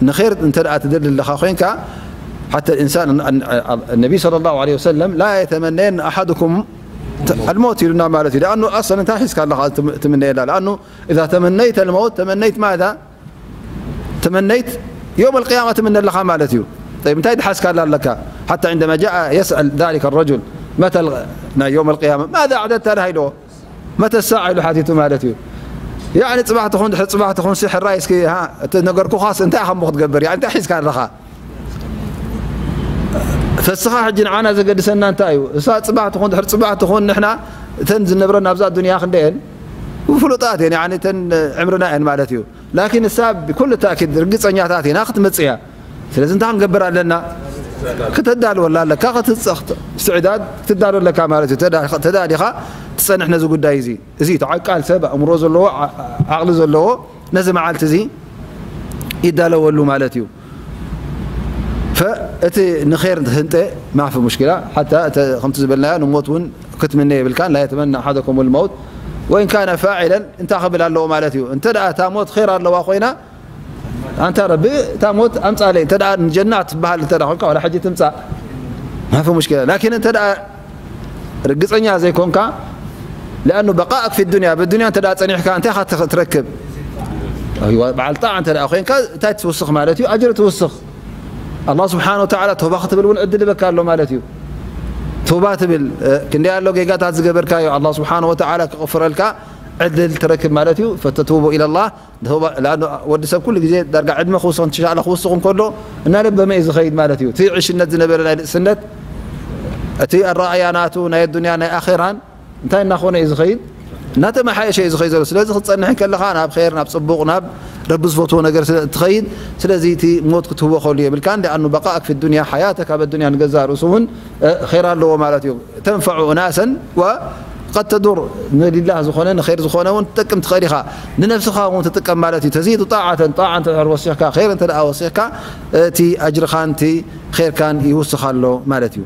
ንኼር እንተ ደኣ ትደሊ ኣለኻ ኮይንካ፣ حتى الإنسان، النبي صلى الله عليه وسلم، لا يتمنين أحدكم الموت ኢሉና ማለት እዩ። لأنه أصلا እንታይ ሒዝካ ኣለኻ ትም-፣ ትምነየላ؟ لأنه إذا تمنيت الموت تمنيت ماذا؟ تمنيت يوم القيامة ትምነ ኣለኻ ማለት እዩ። طيب እንታይ ድሓዝካላ ኣለካ؟ حتى عندما جاء يسأل ذلك الرجل متى ال-، ናይ يوم القيامة ماذا أعددت لها ኢልዎ። متى الساعة ኢሉ ሓቲቱ ማለት እዩ። ያዕኒ ጽባሕ ትኹን ድሕሪ ጽባሕ ትኹን ሲ ሕራይ እስኪ ሃ፣ እቲ ነገርኩኻስ እንታይ ኢኻ እሞ ክትገብር? ያዕኒ እንታይ ሒዝካ ኣለኻ? ፈስኻ ሕጂ ንዓና ዘገድሰና እንታይ እዩ? እሳ ጽባሕ ትኹን ድሕሪ ጽባሕ ትኹን ንሕና እተን ዝነብረና ኣብዛ ዱንያ ክንደየን ፍሉጣት እየን፣ ያዕኒ እተን ዕምርና እየን ማለት እዩ። ላኪን እሳ ብኩሉ ተእኪድ ርግጸኛታት ኢና ክትመጽእ እያ። ስለዚ እንታይ ክንገብር ኣለና? ክተዳልወላ ኣለካ፣ ክትጸ-፣ እስትዕዳድ ክትዳሎ ኣለካ ማለት እዩ። ተዳ-፣ ተዳሊኻ ትጸንሕ ነዚ ጉዳይ እዚ። እዚ እቲ ዓቃል ሰብ ኣእምሮ ዘለዎ፣ ዓ-፣ ዓቕሊ ዘለዎ ነዚ መዓልቲ እዚ ይዳለወሉ ማለት እዩ። ፈ-፣ እቲ ንኼር ህንጠ ማፊ ሙሽኪላ፣ ሓታ እተ-፣ ከምቲ ዝበልናዮ ንሞት እውን ክትምነ የብልካን። لا يتمنى أحدكم الموت وإن كان فاعلا እንታይ ክብል ኣለዎ ማለት እዩ። እንተ ደኣ እታ ሞት ኼር ኣለዋ ኮይና ኣንታ ረቢ እታ ሞት ኣምጻለይ፣ እንተ ደኣ ንጀና ትበሃል እንተ ደኣ ኮንካ፣ ዋላ ሕጂ ትምጻእ ማፊ ሙሽኪላ። ላኪን እንተ ደኣ ርግጸኛ ዘይኮንካ፣ لأنه بقاءك في الدنيا، ብዱንያ እንተ ደኣ ጸኒሕካ እንታይ ኢኻ ትኽ-፣ ትረክብ? ኣይዋ፣ በዓል ጣዓ እንተ ደኣ ኮንካ እንታይ ትውስኽ ማለት እዩ? ኣጅሪ ትውስኽ። ኣላህ ስብሓነ ወተዓላ ተውባ ክትብል እውን ዕድል ይበካ ኣሎ ማለት እዩ። ተውባ ትብል፣ እ፣ ክንደይ ኣሎ ጌጋታት ዝገበርካዮ ኣላህ ስብሓነ ወተዓላ ክቕፍረልካ ዕድል ትረክብ ማለት እዩ። فتتوب إلى الله ተውባ፣ ለኣኑ ወዲ ሰብ ኩሉ ግዜ ዳርጋ ዕድመ ክውስኽ፣ እንሻላ ክውስኽ እንከሎ እናለበመ እዩ ዝኸይድ ማለት እዩ። እቲ ዕሽነት ዝነበረ ናይ ንእስነት፣ እቲ ኣረኣእያ ናቱ ናይ ኣዱንያ ናይ ኣኼራን እንታይ እናኾነ እዩ ዝኸይድ? እናተመሓየሸ እዩ ዝኸይድ ዘሎ። ስለዚ ክትጸንሕ ከለኻ ናብ ኼር፣ ናብ ጽቡቕ፣ ናብ ረቢ ዝፈትዎ ነገር ስለ እትኸይድ፣ ስለዚ እቲ ሞት ክትህወኸሉ የብልካን። لأنه بقاءك في الدنيا حياتك، ኣብ ኣዱንያ ንገዛእ ርእሱ እውን እ፣ ኼር ኣለዎ ማለት እዩ። تنفع أناسا وقد تضر، ንሊላህ ዝኾነ ንኸይር ዝኾነ እውን ትጠቅም ትኽእል ኢኻ። ንነፍስኻ እውን ትጥቀም ማለት እዩ። تزيد طاعة، ጣዓ እንተ ድሕር ወሲኽካ፣ ኸይር እንተ ደኣ ወሲኽካ፣ እቲ ኣጅርኻን እቲ ኸይርካን ይውስኽ ኣሎ ማለት እዩ።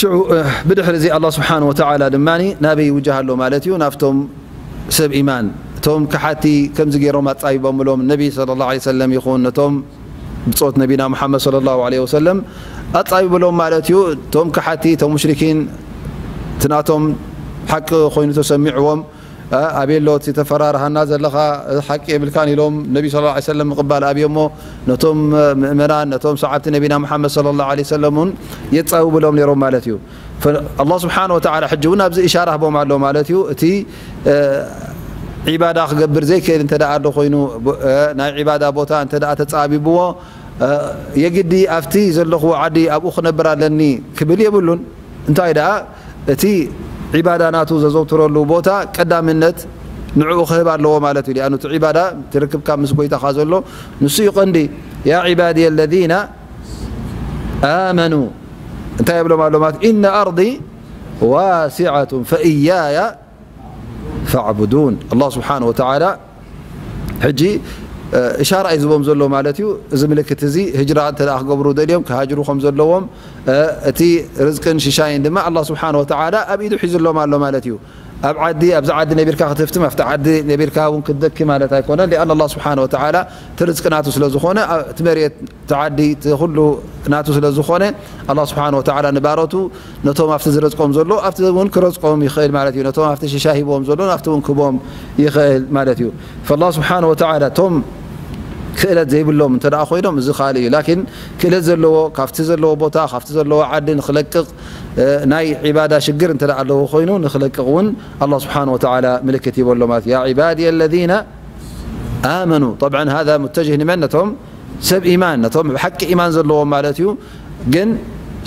ሽዑ፣ እ፣ ብድሕሪ እዚ ኣላህ ስብሓነ ወተዓላ ድማ ናበይ ይውጃህ ኣሎ ማለት እዩ? ናብቶም ሰብ ኢማን፣ እቶም ከሓቲ ከምዚ ገይሮም ኣጻቢቦምሎም ነቢ ሰለላሁ ዐለይሂ ወሰለም ይኹን ነቶም ብጾት ነቢና ሙሓመድ ሰለላሁ ዐለይሂ ወሰለም ኣጻቢብሎም ማለት እዩ። እቶም ከሓቲ፣ እቶም ሙሽሪኪን፣ እቲ ናቶም ሓቂ ኮይኑ ተሰሚዕዎም፣ ኣ-፣ ኣበይ ኣሎ እቲ ተፈራርሃና ዘለኻ፣ ሓቂ የብልካን ኢሎም ነቢ ሰለላሁ ዐለይሂ ወሰለም ምቕባል ኣብዮሞ፣ ነቶም ምእመናን፣ ነቶም ሰዓብቲ ነቢና ሙሓመድ ሰለላሁ ዐለይሂ ወሰለም እውን የጻብብሎም ነይሮም ማለት እዩ። ፈ-፣ ኣላህ ስብሓነ ወተዓላ ሕጂ እውን ኣብዚ ኢሻራ ህቦም ኣሎ ማለት እዩ። እቲ፣ እ፣ ዒባዳ ክገብር ዘይክእል እንተ ደኣ ኣሎ ኮይኑ፣ ብ-፣ እ፣ ናይ ዒባዳ ቦታ እንተ ደኣ ተጻቢብዎ፣ የግዲ ኣብቲ ዘለኹዎ ዓዲ ኣብኡ ክነብር ኣለኒ ክብል የብሉን። እንታይ ደኣ እቲ ዒባዳ ናቱ ዘዘውትረሉ ቦታ ቀዳምነት ንዕኡ ክህብ ኣለዎ ማለት እዩ። ሊኣኑ እቲ ዒባዳ ትርክብካ ምስ ጎይታኻ ዘሎ ንሱ እዩ ቀንዲ። ያ ዒባድየ ለዚነ ኣመኑ እንታይ የብሎም ኣሎ ማለት ኢነ ኣርዲ ዋሲዐቱን ፈእያያ ፈዕቡዱን። ኣላህ ስብሓን ወተዓላ ሕጂ እሻራ እዩ ዝቦም ዘሎ ማለት እዩ። እዚ ምልክት እዚ ህጅራ እንተ ክገብሩ ደልዮም ክሃጅሩ ከም ዘለዎም እቲ ርዝቅን ሽሻይን ድማ ኣላህ ስብሓን ወተዓላ ኣብ ኢዱ ሒዝሎም ኣሎ ማለት እዩ። ኣብ ዓዲ ኣብዛ ዓዲ ነቢርካ ክትህፍትም ኣብቲ ዓዲ ነቢርካ እውን ክትደኪ ማለት ኣይኮነን። ሊኣን ኣላህ ስብሓን ወተዓላ እቲ ርዝቂ ናቱ ስለ ዝኾነ እቲ መሬት እቲ ዓዲ እቲ ኩሉ ናቱ ስለ ዝኾነ ኣላህ ስብሓን ወተዓላ ንባሮቱ ነቶም ኣብቲ ዝረዝቆም ዘሎ ኣብቲ እውን ክረዝቆም ይኽእል ማለት እዩ። ነቶም ኣብቲ ሽሻ ሂቦም ዘሎ ኣብቲ እውን ክቦም ይኽእል ማለት እዩ። ፈላ ስብሓን ወተዓላ እቶም ክእለት ዘይብሎም እንተ ደኣ ኮይኖም እዚ ካልእ እዩ። ላኪን ክእለት ዘለዎ ካብቲ ዘለዎ ቦታ ካብቲ ዘለዎ ዓዲ ንክለቅቕ ናይ ዒባዳ ሽግር እንተ ደኣ ኣለዎ ኮይኑ ንክለቅቕ እውን ኣላህ ስብሓን ወተዓላ ምልክት ይበሎ ማለት እዩ። ያ ዒባድየ ለዚነ ኣመኑ። ጠብዓን ሃዛ ሙተጅህ ንመን ነቶም ሰብ ኢማን ነቶም ብሓቂ ኢማን ዘለዎም ማለት እዩ። ግን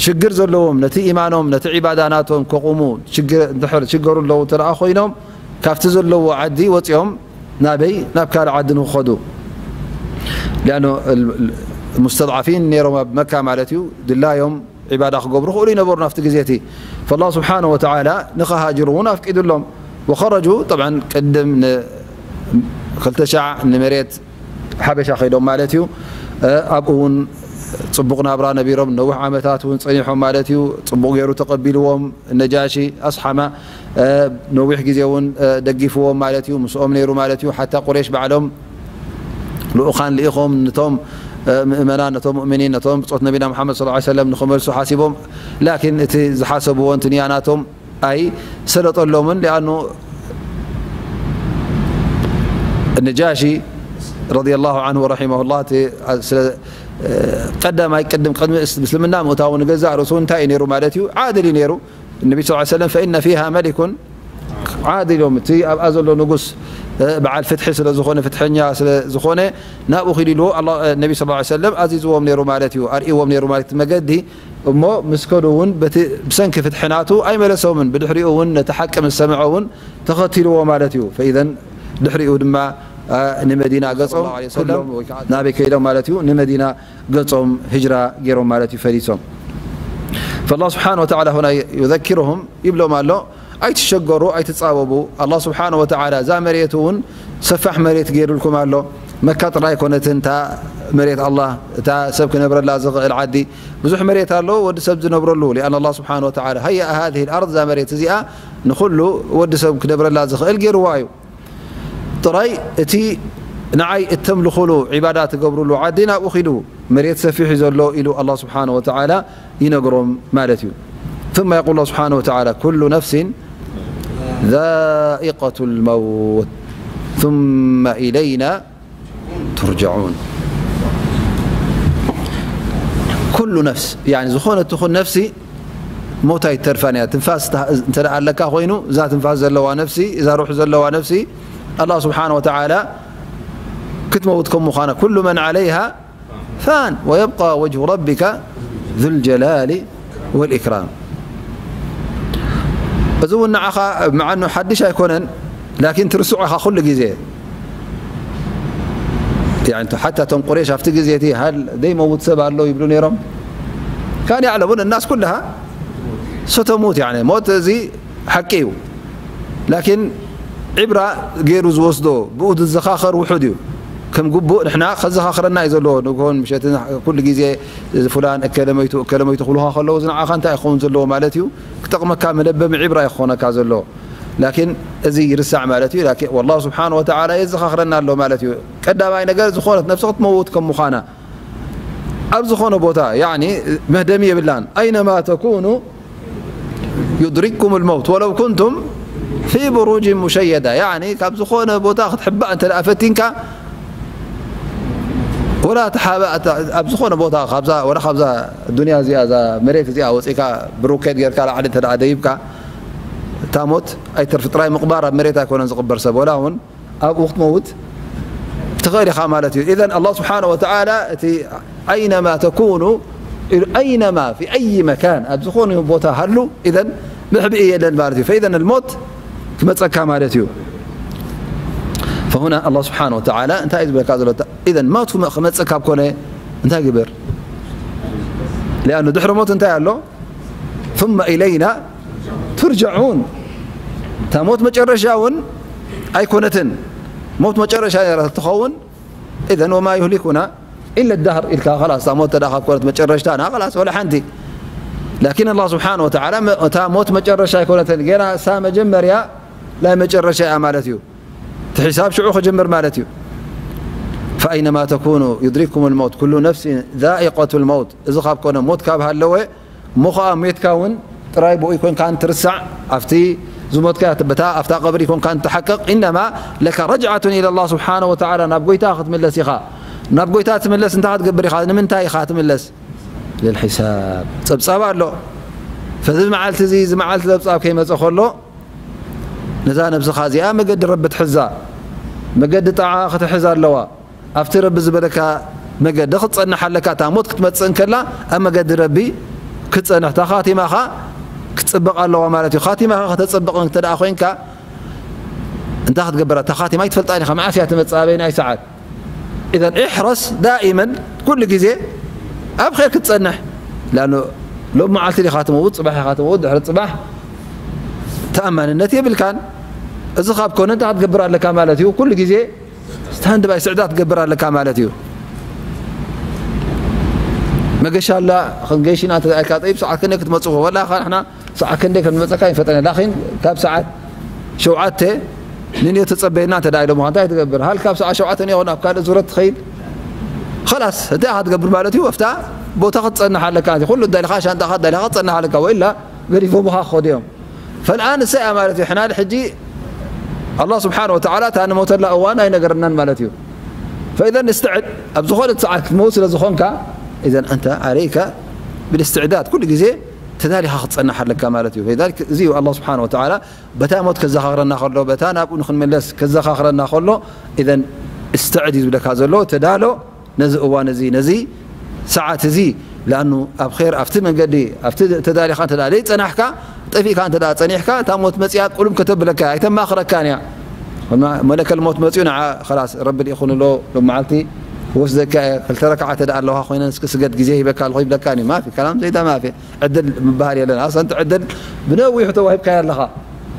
ሽግር ዘለዎም ነቲ ኢማኖም ነቲ ዒባዳ ናቶም ከቑሙ ሽግር እንድሕር ሽገሩ ኣለዉ እንተ ደኣ ኮይኖም ካብቲ ዘለዎ ዓዲ ወፂኦም ናበይ ናብ ካልእ ዓዲ ንክኸዱ ሊኣኖ ሙስተድዓፊን ነይሮም ኣብ መካ ማለት እዩ። ድላዮም ዒባዳ ክገብሩ ክእሉ ይነበሩ ናብቲ ግዜ እቲ ፈላ ስብሓን ወተዓላ ንኸሃጅሩ እውን ኣፍቂዱሎም። ወኸረጁ ጠብዓን ቅድም ን ክልተ ሻዕ ንመሬት ሓበሻ ከይዶም ማለት እዩ። ኣብኡ እውን ፅቡቕ ናብራ ነቢሮም ነዊሕ ዓመታት እውን ፀኒሖም ማለት እዩ። ፅቡቕ ገይሩ ተቐቢልዎም ነጃሺ ኣስሓማ ነዊሕ ግዜ እውን ደጊፍዎም ማለት እዩ። ምስኦም ነይሩ ማለት እዩ። ሓታ ቁሬሽ ባዕሎም ልኡኻን ልኢኾም ንቶም ምእመናን ነቶም ሙእሚኒን ነቶም ብፆት ነቢና ሙሓመድ ሰለላሁ ዐለይሂ ወሰለም ንኽመልሱ ሓሲቦም ላኪን እቲ ዝሓሰብዎ እንትን እያ ናቶም ኣይ ሰለጠሎምን ሊኣኑ ነጃሺ ረዲየላሁ ዐንሁ ወረሒመሁላህ እቲ ስለ ቀዳማይ ቅድም ቅድሚ እስልምና ምእታዊ ንገዛእ ርእሱ እንታይ እዩ ነይሩ ማለት እዩ። ዓድል እዩ ነይሩ። ነቢ ስ ሰለም ፈኢነ ፊሃ መሊኩን ዓድል እዮም። እቲ ኣብኣ ዘሎ ንጉስ በዓል ፍትሒ ስለ ዝኾነ ፍትሐኛ ስለ ዝኾነ ናብኡ ኪዱ ኢልዎ ነቢ ስ ሰለም ኣዚዝዎም ነይሩ ማለት እዩ። ኣርእዎም ነይሩ ማለት መገዲ እሞ ምስ ከዱ እውን በቲ ብሰንኪ ፍትሒ ናቱ ኣይመለሶምን። ብድሕሪኡ እውን ነቲ ሓቂ ምስ ሰምዐ እውን ተኸቲልዎ ማለት እዩ። ፈኢዘን ድሕሪኡ ድማ ንመዲና ገጾም ኩሎም ናበይ ከይዶም ማለት እዩ ንመዲና ገጾም ህጅራ ገይሮም ማለት እዩ ፈሊሶም። ፈላ ስብሓን ወተዓላ ሁና ዩዘኪሩሁም ይብሎም ኣሎ ኣይትሸገሩ ኣይትፃበቡ። ኣላ ስብሓን ወተዓላ እዛ መሬት እውን ሰፋሕ መሬት ገይሩልኩም ኣሎ። መካ ጥራይ ኣይኮነትን እታ መሬት ኣላ እታ ሰብ ክነብረላ ዝኽእል ዓዲ ብዙሕ መሬት ኣሎ ወዲ ሰብ ዝነብረሉ። ሊኣን ኣላ ስብሓን ወተዓላ ሃያ ሃዚህ ልኣርድ እዛ መሬት እዚኣ ንኩሉ ወዲ ሰብ ክነብረላ ዝኽእል ገይርዋ እዩ። ጥራይ እቲ ንዓይ እተምልኹሉ ዒባዳ ትገብሩሉ ዓዲ ናብኡ ኺዱ መሬት ሰፊሕ እዩ ዘሎ ኢሉ ኣላ ስብሓን ወተዓላ ይነግሮም ማለት እዩ። ثم يقول الله سبحانه وتعالى كل نفس ذائقة الموت ثم إلينا ترجعون. ኩሉ ነፍስ ያኒ ዝኾነት ትኹን ነፍሲ ሞት ኣይተርፋን እያ። ትንፋስ እንተ ደኣ ኣለካ ኮይኑ እዛ ትንፋስ ዘለዋ ነፍሲ እዛ ሩሕ ዘለዋ ነፍሲ ኣላህ ስብሓን ወተዓላ ክትመውት ከም ምዃና ኩሉ መን ዓለይሃ ፋን ወየብቃ ወጅሁ ረቢካ ዙልጀላሊ ወልኢክራም። እዚ እውን ንዓኻ መዓኑ ሓድሽ ኣይኮነን። ላኪን ትርስዖ ኢኻ ኩሉ ግዜ። ሓታ እቶም ቁሬሽ ኣብቲ ግዜ እቲ ሃል ዘይመውት ሰብ ኣሎ ይብሉ ነይሮም። ካን ያዕለሙን እናስ ኩልሃ ስተሙት ሞት እዚ ሓቂ እዩ። ላኪን ዕብራ ገይሩ ዝወስዶ ብኡ ዝዘኻኸር ውሑድ እዩ። ከም ግቡእ ንሕና ከዘኻኽረና እዩ ዘለዎ። ንግሆን ምሸትን ኩሉ ግዜ ፍላን እከለመይቱ እከለመይቱ ክብሉኻ ከለዉ እዚ ንዓኻ እንታይ ክኸውን ዘለዎ ማለት እዩ። ክጠቕመካ መለበሚ ዕብራ እዩ ክኾነካ ዘለዎ። ላኪን እዚ ይርሳዕ ማለት እዩ። ላኪን ወላሁ ስብሓን ወተዓላ የዘኻኽረና ኣሎ ማለት እዩ። ቀዳማይ ነገር ዝኾነት ነፍሲ ክትመውት ከም ምዃና ኣብ ዝኾነ ቦታ ያኒ መህደሚ የብላን። ኣይነማ ተኩኑ ዩድሪክኩም ልመውት ወለው ኩንቱም ፊ ብሩጅን ሙሸየዳ። ያኒ ካብ ዝኾነ ቦታ ክትሕባእ እንተ ደኣ ፈቲንካ ወላ ተሓባእ ኣብ ዝኾነ ቦታ ካብዛ ወላ ካብዛ ዱንያ እዚኣ እዛ መሬት እዚኣ ወፂእካ ብሩኬት ጌርካ ላዕሊ እንተ ደኣ ደይብካ እታ ሞት ኣይተርፍ። ጥራይ ምቕባር ኣብ መሬት ኣይኮነን ዝቕበር ሰብ ወላ እውን ኣብኡ ክትመውት እቲ ትኽእል ኢኻ ማለት እዩ። إذن الله سبحانه وتعالى እቲ أينما تكونوا، أينما، في أي مكان، ኣብ ዝኾነ ቦታ ሃሉ، إذن መሕብኢ የለን ማለት እዩ። فإذن الموت ክመፀካ ማለት እዩ። فهنا الله سبحانه وتعالى እንታይ እዩ ዝብለካ ዘሎ? إذن ሞት ክመ-፣ ክመፀካ ኣብ ኮነ እንታይ ግበር? لأنه ድሕሪ ሞት እንታይ ኣሎ? ثم إلينا ترجعون። እታ ሞት መጨረሻ እውን ኣይኮነትን። ሞት መጨረሻ ነይራ ትኸውን፣ إذن وما يهلكنا إلا الدهر ኢልካ፣ خلاص እታ ሞት ተደኣ ካብ ኮነት መጨረሽታና፣ خلاص ወላ ሓንቲ። لكن الله سبحانه وتعالى መ-፣ እታ ሞት መጨረሻ ኣይኮነትን፣ ገና እሳ መጀመርያ ናይ መጨረሻ እያ ማለት እዩ። እቲ ሒሳብ ሽዑ ክጅምር ማለት እዩ። فأينما تكونوا يدرككم الموت كل نفس ذائقة الموت። እዚ ካብ ኮነ፣ ሞት ካብ ሃለወ፣ እሞ ኸዓ ሜትካ እውን ጥራይ ብኡ ይኮንካን ትርሳዕ፣ ኣብቲ ዝሞትካ በታ፣ ኣብታ ቀብሪ ይኮንካን ትሓቅቕ። إنما لك رجعة إلى الله سبحانه وتعالى، ናብ ጎይታ ክትምለስ ኢኻ። ናብ ጎይታ ትምለስ እንታይ ክትገብር ኢኻ? ንምንታይ ኢኻ ትምለስ? للحساب። ጸብጻብ ኣሎ። ፈዚ መዓልቲ እዚ፣ እዚ መዓልቲ ጸብጻብ ከይመጸ ከሎ፣ ነዛ ነብስኻ እዚኣ መገዲ ረቢ ትሕዛ፣ መገዲ ጣዓ ክትሕዝ ኣለዋ። ኣብቲ ረቢ ዝበለካ መገዲ ክትጸንሕ ኣለካ። እታ ሞት ክትመጽእ እንከላ ኣብ መገዲ ረቢ ክትጸንሕ፣ እታ ኻቲማኻ ክትጽብቕ ኣለዋ ማለት እዩ። ኻቲማኻ ከተጽብቕ እንተ ደኣ ኮይንካ፣ እንታይ ክትገብር? እታ ኻቲማ ኣይትፈልጣን ኢኻ፣ መዓስ እያ ትመጽእ፣ ኣበየናይ ሰዓት። إذن احرص دائما، ኩሉ ግዜ ኣብ ኸይር ክትጸንሕ። لأنه ሎም መዓልቲ ዲኻ ትመውት፣ ጽባሕ ኢኻ ትመውት፣ ድሕሪ ጽባሕ ተኣማንነት የብልካን። እዚ ካብ ኮነ እንታይ ክትገብር ኣለካ ማለት እዩ? ኩሉ ግዜ ስታንድ ባይ፣ ስዕዳት ክትገብር ኣለካ ማለት እዩ። መገሻ ኣላ፣ ክንገይሽ ኢና እንተ ኢልካ፣ ጠይብ፣ ሰዓት ክንደይ ክትመጽእ? ወላ ኸ ንሕና ሰዓት ክንደይ ከም ዝመጸካ ይፈጠነ። ላኪን ካብ ሰዓት ሸውዓተ ንንዮ ተጸበየና እንተ ደኣ ኢሎምኻ፣ እንታይ ትገብር? ሃል ካብ ሰዓት ሸውዓተ ንዮ ናብ ካልእ ዙረት ትኸይድ? ኸላስ፣ እንታይ ኢኻ ትገብር ማለት እዩ? ኣብታ ቦታ ክትጸንሕ ኣለካ። ኩሉ ኣዳሊኻ፣ ሻንጣኻ ኣዳሊኻ ክትጸንሕ ኣለካ። ወኢላ ገዲፎምኻ ክኸዱ እዮም። ፈልኣን እሳ እያ ማለት እዩ። ሕና ሕጂ ኣላህ ስብሓነ ወተዓላ እታ ንሞተላ እዋን ኣይነገረናን ማለት እዩ። ፈኢዘን እስትዕድ፣ ኣብ ዝኾነት ሰዓት ክትመውት ስለ ዝኾንካ፣ ኢዘን ኣንተ ዓለይከ ብልስትዕዳድ፣ ኩሉ ግዜ ተዳሊኻ ክትጸንሕ ኣለካ ማለት እዩ። ፈሊዛሊክ እዚ እዩ ኣላህ ስብሓነ ወተዓላ በታ ሞት ከዘኻኽረና ከሎ፣ በታ ናብኡ ንኽንምለስ ከዘኻኽረና ከሎ፣ ኢዘን እስትዕድ እዩ ዝብለካ ዘሎ፣ ተዳሎ። ነዚ እዋን እዚ፣ ነዚ ሰዓት እዚ፣ ለኣኑ ኣብ ኼር፣ ኣብቲ መንገዲ፣ ኣብቲ ተዳሊኻ እንተ ደኣ ዘይጸናሕካ፣ ጠፊእካ እንተ ደኣ ጸኒሕካ፣ እታ ሞት መጺኣ ቁልም ከተብለካ እያ፣ ኣይተማኽረካን እያ። መለከል ሞት መጺኡ ንዓ፣ ኸላስ፣ ረቢ ልኢኹ ንሎ፣ ሎም መዓልቲ ክወስደካ እየ፣ ክልተ ረክዓ እንተ ደኣ ኣለዋ ኮይነን፣ እስኪ ስገድ፣ ግዜ ሂበካ ኣለኹ ይብለካ እዩ። ማፊ፣ ከላም ዘይዳ ማፊ። ዕድል ምበሃል የለን። ኣሰንቲ ዕድል ብነዊሑ ተዋሂብካያ ኣለኻ።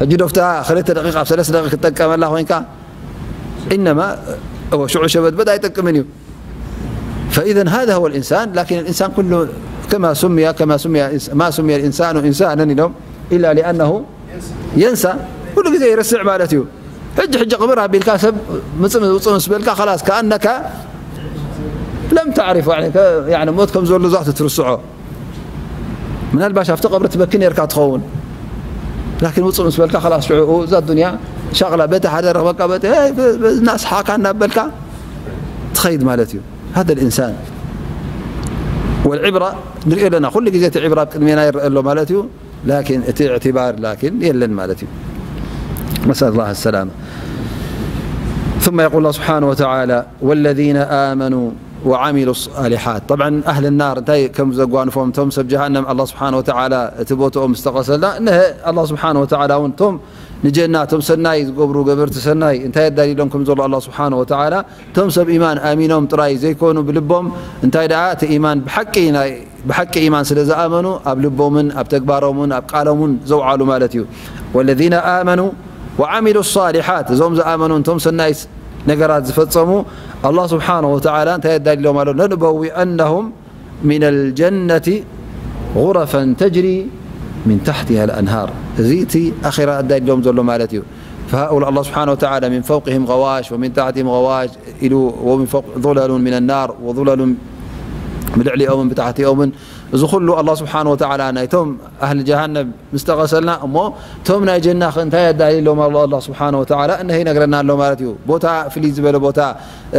ሕጂ ዶፍታ ክልተ ደቂቕ ኣብ ሰለስተ ደቂቕ ክትጠቀመላ ኮይንካ፣ ኢነማ እወ ሽዑ ሸበድበድ ኣይጠቅምን እዩ። فإذا هذا هو الإنسان، لكن الإنسان كله كما سمي، كما سمي الإنس-، ما سمي الإنسان إنسانا ኢሎም إلا لأنه ينسى، ኩሉ ግዜ ይረስዕ ማለት እዩ። ሕጂ ሕጂ ቅብር ኣቢልካ ሰብ ምጽእ ውጽእ ምስ በልካ خلاص كأنك لم تعرف، يعني ك-، يعني ሞት ከም ዘሎ ዛት ትርስዖ። ምናልባሽ ኣብቲ ቀብሪ ትበኪ ነርካ ትኸውን። ላኪን ውፅእ ምስ በልካ ኸላስ ሽዑኡ እዛ ዱንያ ሻቕላ በቲ ሓደ ረኽበካ በቲ፣ "ሄይ፣ ብ-፣ ብ-፣ እናስሓቕካ እናበልካ ትኸይድ ማለት እዩ። هذا الإنسان والعبرة ንሪኦ ኣለና። ኩሉ ግዜ እቲ ዕብራ ኣብ ቅድሜና ይረአ ኣሎ ማለት እዩ። ላኪን እቲ اعتبار ላኪን የለን ማለት እዩ። نسأل الله السلامة. ثم يقول الله سبحانه وتعالى: والذين آمنوا وعملوا الصالحات. طبعا أهل النار እንታይ ከም ዘጓንፎም፣ እቶም ሰብ ጀሃነም ኣላህ ስብሓነ ወተዓላ እቲ ቦትኦም ዝተቐሰልና፣ እነሀ ኣላህ ስብሓነ ወተዓላ እውን እቶም ንጀና፣ እቶም ሰናይ ዝገብሩ ገበርቲ ሰናይ እንታይ የዳልሎም ከም ዘሎ ኣላህ ስብሓነ ወተዓላ፣ እቶም ሰብ ኢማን ኣሚኖም ጥራይ ዘይኮኑ ብልቦም እንታይ ደኣ እቲ ኢማን ብሓቂ ናይ ብሓቂ ኢማን ስለ ዝኣመኑ ኣብ ልቦምን ኣብ ተግባሮምን ኣብ ቃሎምን ዘውዓሉ ማለት እዩ። والذين آمنوا وعملوا الصالحات፣ እዞም ዝኣመኑ እንቶም ሰናይ ነገራት ዝፈጸሙ ኣላህ ስብሓነሁ ወተዓላ እንታይ የዳልሎም ኣሎ? لنبوئنهم من الجنة غرفا تجري من تحتها الأنهار። እዚ እቲ ኣኼራ ኣዳልሎም ዘሎ ማለት እዩ። فهؤلاء الله سبحانه وتعالى من فوقهم غواش ومن تحتهم غواش ኢሉ ومن فوق ظلل من النار وظلل ብልዕሊኦምን ብታሕቲኦምን። እዚ ኩሉ ኣላህ ስብሓነ ወተዓላ ናይቶም ኣህሊ ጀሃነም ምስ ጠቐሰልና፣ እሞ እቶም ናይ ጀና ኸ እንታይ ኣዳልይሎም ኣሎ ኣላህ ስብሓነ ወተዓላ? እነሀ ይነግረና ኣሎ ማለት እዩ። ቦታ፣ ፍልይ ዝበለ ቦታ፣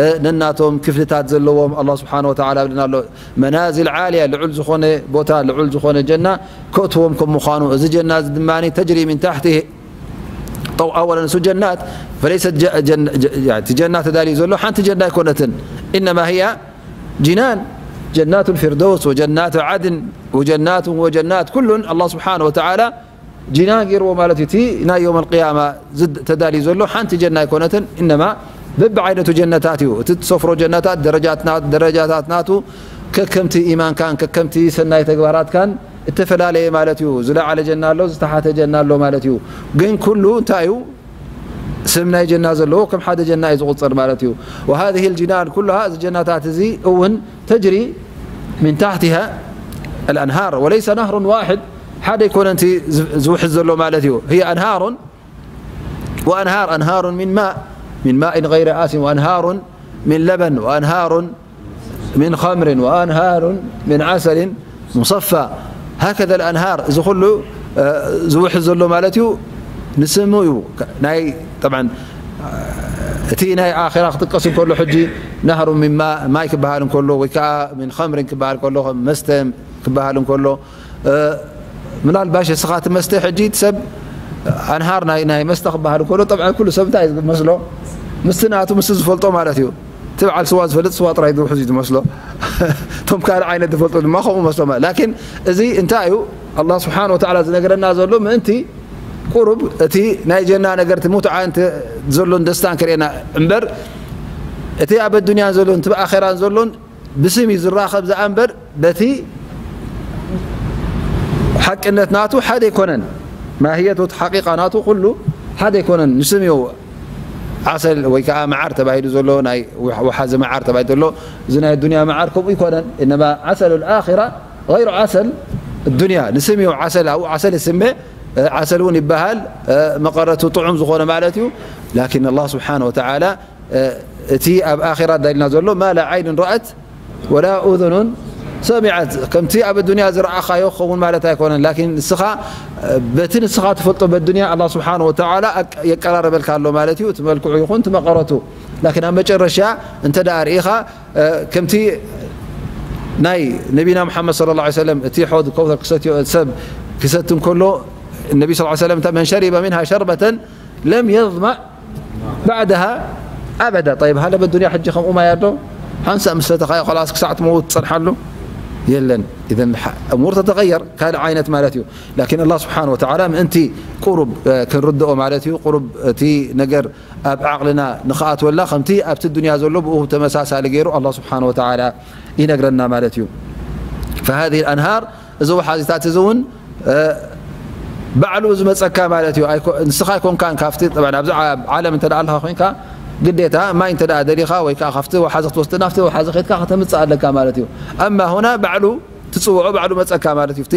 እ፣ ነናቶም ክፍልታት ዘለዎም ኣላህ ስብሓነ ወተዓላ ይብለና ኣሎ። መናዝል ዓልያ፣ ልዑል ዝኾነ ቦታ፣ ልዑል ዝኾነ ጀና ከእትዎም ከም ምዃኑ፣ እዚ ጀና እዚ ድማ ተጅሪ ሚን ታሕቲህ أو أولا እሱ ጀናት فليست ጀና ተዳልዩ ዘሎ ሓንቲ ጀና ኣይኮነትን إنما هي جنان جنات الفردوس وجنات عدن وجنات وجنات ኩሉን الله سبحانه وتعالى ጅናን ገይርዎ ማለት እዩ። እቲ ናይ يوم القيامة ተዳልዩ ዘሎ ሓንቲ ጀና ኣይኮነትን إنما በብዓይነቱ ጀነታት እዩ። እቲ ትሰፍሮ ጀነታት ደረጃታት ናቱ ከከምቲ ኢማንካን ከከምቲ ሰናይ ተግባራትካን እተፈላለየ ማለት እዩ። ዝለዓለ ጀና ኣሎ ዝተሓተ ጀና ኣሎ ማለት እዩ። ግን ኩሉ እንታይ እዩ? ስም ናይ ጀና ዘለዎ ከም ሓደ ጀና እዩ ዝቑጸር ማለት እዩ። وهذه الجنان كلها እዚ ጀናታት እዚ እውን تجري من تحتها الأنهار وليس نهر واحد ሓደ ኣይኮነን እቲ ዝውሕዝ ዘሎ ማለት እዩ። هي أنهار وأنهار أنهار من ماء من ماء غير آسن وأنهار من لبن وأنهار من خمر وأنهار من عسل مصفى هكذا الأنهار እዚ ኩሉ ዝውሕዝ ዘሎ ማለት እዩ። ንስሙ እዩ ናይ طبعا እቲ ናይ ኣኺራ ክጥቀስ እንከሎ ሕጂ نهر من ماء ማይ ክበሃል እንከሎ ወይ ከዓ من خمر ክበሃል ከሎ መስተ ክበሃል እንከሎ ምናልባሽ እስኻ እቲ መስተ ሕጂ ሰብ ኣንሃር ናይ ናይ መስተ ክበሃል ከሎ ጠብዓ ኩሉ ሰብ እንታይ መስሎ ምስቲ ናቱ ምስ ዝፈልጦ ማለት እዩ። እቲ በዓል ስዋ ዝፈልጥ ስዋ ጥራይ ዝውሕዝ እዩ ዝመስሎ። እቶም ካልእ ዓይነት ዝፈልጡ ድማ ከምኡ መስሎ ማለት ላኪን እዚ እንታይ እዩ ኣላ ስብሓን ወተዓላ ዝነገረና ዘሎ ምእንቲ ቁሩብ እቲ ናይ ጀና ነገር እቲ ሙትዓ እንተ ዘሎን ደስታን ክርእየና እምበር እቲ ኣብ ኣዱንያን ዘሎን እቲ ኣኼራን ዘሎን ብስም እዩ ዝራኸብ ዝኣ እምበር በቲ ሓቅነት ናቱ ሓደ ኣይኮነን። ማህየቱ ሓቂቃ ናቱ ኩሉ ሓደ ኣይኮነን። ንስም እዩ ዓሰል ወይ ከዓ መዓር ተባሂሉ ዘሎ ናይ ወሓዚ መዓር ተባሂሉ ዘሎ እዚ ናይ ዱንያ መዓር ከምኡ ይኮነን። እነማ ዓሰሉ ልኣራ غير ዓሰል ዱንያ ንስም እዩ ዓሰል ኣብኡ ዓሰል ይስመ ዓሰል እውን ይበሃል መቐረቱ ጥዑም ዝኾነ ማለት እዩ። ላኪን ኣላ ስብሓን ወተዓላ እቲ ኣብ ኣኺራ ዳልና ዘሎ ማ ላ ዓይኑን ረኣት ወላ ኡذኑን ሰሚዐት ከምቲ ኣብ ኣዱንያ ዝረኣኻዮ ክኸውን ማለት ኣይኮነን። ላኪን ንስኻ በቲ ንስኻ ትፈልጦ በዱንያ ኣላ ስብሓን ወተዓላ የቀራረበልካ ኣሎ ማለት እዩ። እቲ መልክዑ ይኹን እቲ መቐረቱ ላኪን ኣብ መጨረሻ እንተ ደኣ ርኢኻ ከምቲ ናይ ነቢና ሙሓመድ صلى الله عليه وسلم እቲ ሖድ ከውተር ክሰትዮ ሰብ ክሰቲ እንከሎ ነቢ صلى الله عليه وسلم መን ሸሪበ منها شربة لم يظمأ بعدها أبدا. طيب هل بالدنيا ሕጂ ከምኡ ማይ ኣሎ ሓንሳእ ምስ ሰተኻዮ خلاص ክሳዕ ትመውት ትጸንሓሉ የለን። إذا أمور تتغير ካልእ ዓይነት ማለት እዩ። ላኪን ኣላ ስብሓን ወተዓላ ምእንቲ ቁሩብ ክንርድኦ ማለት እዩ። ቁሩብ እቲ ነገር ኣብ ዓቕልና ንኽኣትወላ ከምቲ ኣብቲ ዱንያ ዘሎ ብኡ ተመሳሳሊ ገይሩ ኣላ ስብሓን ወተዓላ ይነግረና ማለት እዩ። فهذه الأنهار እዚ ውሓዚታት እዚ እውን ባዕሉ ዝመፀካ ማለት እዩ። ንስኻ ኣይኮንካን ካብቲ ኣብዚ ዓለም እንተ ኣለኻ ኮይንካ ግዴታ ማይ እንተ ደሊኻ ወይ ከዓ ካብቲ ውሓዚ ክትወስድ ናብቲ ውሓዚ ከድካ ከተምፅእ ኣለካ ማለት እዩ። ኣማ ሁና ባዕሉ ትፅውዖ ባዕሉ መፀካ ማለት እዩ። እቲ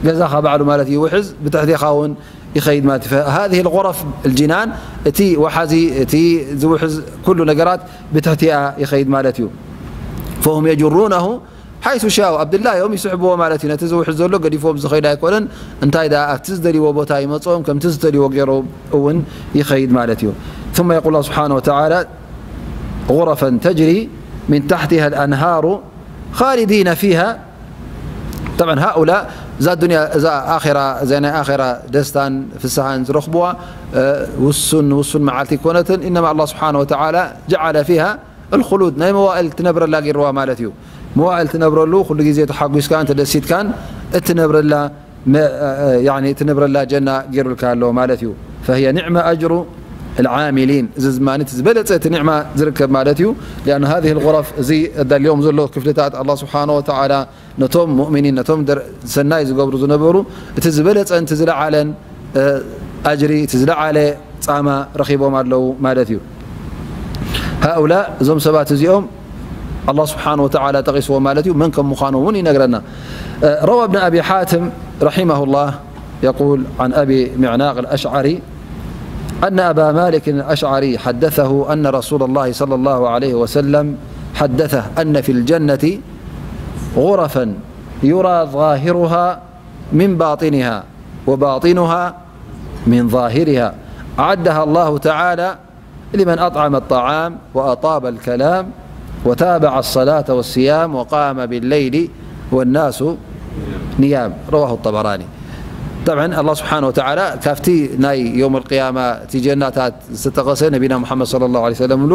ገዛኻ ባዕሉ ማለት እዩ ውሕዝ ብትሕቴኻ እውን ይኸይድ ማለት እዩ። هذه الغرف الجنان እቲ ወሓዚ እቲ ዝውሕዝ ኩሉ ነገራት ብትሕቲኣ ይኸይድ ማለት እዩ። فهم يجرونه حيث شاءوا ኣብ ድላዮም ይስሕብዎ ማለት እዩ። ነቲ ዝውሕዝ ዘሎ ገዲፎም ዝኸይድ ኣይኮነን። እንታይ ደኣ ኣብቲ ዝደልይዎ ቦታ ይመፅኦም ከምቲ ዝደልይዎ ገይሮም እውን ይኸይድ ማለት እዩ። ثم يقول الله سبحانه وتعالى غرفا تجري من تحتها الأنهار خالدين فيها طبعا هؤلاء እዛ ዱንያ እዛ ኣራ እዛ ናይ ኣራ ደስታን ፍስሃን ዝረኽብዋ ውሱን ውሱን መዓልቲ ይኮነትን إنما الله سبحانه وتعالى جعل فيها الخلود ናይ መዋእል ትነብረላ ገይርዋ ማለት እዩ። መዋእል ትነብረሉ ኩሉ ግዜ ተሓጒስካን ተደሲትካን እትነብረላ እትነብረላ ጀና ገይሩልካ ኣሎ ማለት እዩ። فهي نعم أجر العاملين እዚ ድማ ዝበለፀ እቲ ኒዕማ ዝርከብ ማለት እዩ። لأن هذه الغرف እዚ እዳልዮም ዘሎ ክፍልታት ኣላ ስብሓን ወተዓላ ነቶም ሙእሚኒን ነቶም ሰናይ ዝገብሩ ዝነበሩ እቲ ዝበለፀን እቲ ዝለዓለን ኣጅሪ እቲ ዝለዓለ ፃማ ረኺቦም ኣለዉ ማለት እዩ። ሃኡላ እዞም ሰባት እዚኦም ኣላ ስብሓን ወተዓላ ጠቂስዎም ማለት እዩ። መን ከም ምዃኑ እውን ይነግረና። روى ابن أبي حاتم رحمه الله يقول عن أبي معناق الأشعري أن أبا مالك الأشعري حدثه أن رسول الله صلى الله عليه وسلم حدثه أن في الجنة غرفا يرى ظاهرها من باطنها وباطنها من ظاهرها أعدها الله تعالى لمن أطعم الطعام وأطاب الكلام وتابع الصلاة والصيام وقام بالليل والناس نيام رواه الطبراني. طبعا الله سبحانه وتعالى ካብቲ ናይ يوم القيامة እቲ ጀናታት ዝተጠቐሰ ነቢና ሙሓመድ صلى الله عليه وسلم ሉ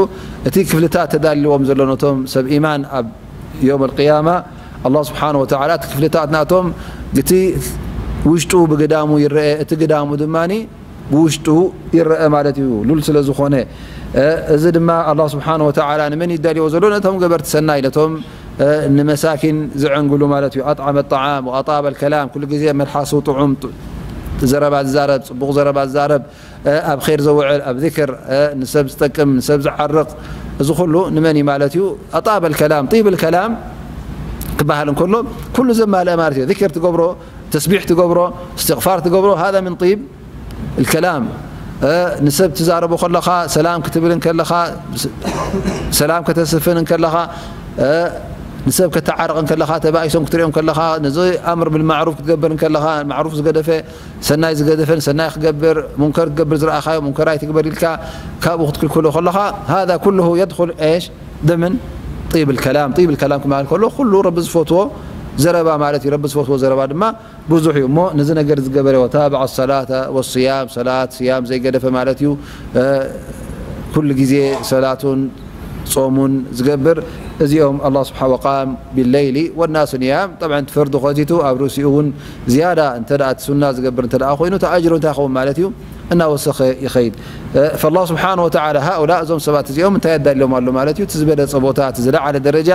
እቲ ክፍልታት ተዳልዎም ዘሎ ነቶም ሰብ ኢማን ኣብ يوم القيامة الله سبحانه وتعالى እቲ ክፍልታት ናቶም እቲ ውሽጡ ብግዳሙ ይረአ፣ እቲ ግዳሙ ድማ ብውሽጡ ይረአ ማለት እዩ። ሉል ስለ ዝኾነ፣ እ፣ እዚ ድማ الله سبحانه وتعالى ንመን ይዳልዎ ዘሎ? ነቶም ገበርቲ ሰናይ፣ ነቶም፣ እ፣ ንመሳኪን ዝዕንግሉ ማለት እዩ። أطعم الطعام وأطاب الكلام፣ ኩሉ ግዜ መልሓሱ ጥዑም ጥ-፣ ዘረባ ዝዛረብ፣ ጽቡቕ ዘረባ ዝዛረብ፣ እ፣ ኣብ ኸይር ዘውዕል፣ ኣብ ዚክር፣ እ፣ ንሰብ ዝጠቅም፣ ንሰብ ዝዓርቕ፣ እዚ ኩሉ ንመን እዩ ማለት እዩ? أطاب الكلام، طيب الكلام ክበሃል እንከሎ ኩሉ ዘማልአ ማለት እዩ። ዚክር ትገብሮ፣ ተስቢሕ ትገብሮ፣ እስትግፋር ትገብሮ፣ هذا من طيب الكلام። እ፣ ንሰብ ትዛረቦ ከለኻ፣ ሰላም ክትብል እንከለኻ፣ ስ-፣ ሰላም ከተስፍን እንከለኻ፣ እ፣ ንሰብ ከተዓርቕ እንከለኻ፣ ተባኢሶም ክትሪኦም ከለኻ፣ ነዚ ኣምር ብልማዕሩፍ ክትገብር እንከለኻ፣ ማዕሩፍ ዝገደፈ ሰናይ ዝገደፈን ሰናይ ክገብር፣ ሙንከር ክገብር ዝረኣኻዮ ሙንከር ኣይትግበር ኢልካ ካብኡ ክትክልክሎ ከለኻ፣ هذا كله يدخل إيش؟ ضمن طيب الكلام። طيب الكلام ክበሃል ከሎ ኩሉ ረቢ ዝፈትዎ ዘረባ ማለት እዩ። ረቢ ዝፈትዎ ዘረባ ድማ ብዙሕ እዩ። እሞ ነዚ ነገር ዝገበረ وتابع الصلاة والصيام፣ ሰላት፣ ስያም ዘይገደፈ ማለት እዩ። እ፣ ኩሉ ግዜ ሰላቱን ጾሙን ዝገብር፣ እዚኦም الله سبحانه وقام بالليل والناس نيام። طبعا እቲ ፈርዱ ኸቲቱ ኣብ ርእሲኡ እውን ዝያዳ እንተ ደኣ እቲ ሱና ዝገብር እንተ ደኣ ኮይኑ፣ እቲ ኣጅሩ እንታይ ይኸውን ማለት እዩ? እናወሰኸ ይኸይድ። እ፣ فالله سبحانه وتعالى هؤلاء እዞም ሰባት እዚኦም እንታይ የዳልዮም ኣሎ ማለት እዩ? እቲ ዝበለጸ ቦታ፣ እቲ ዝለዓለ ደረጃ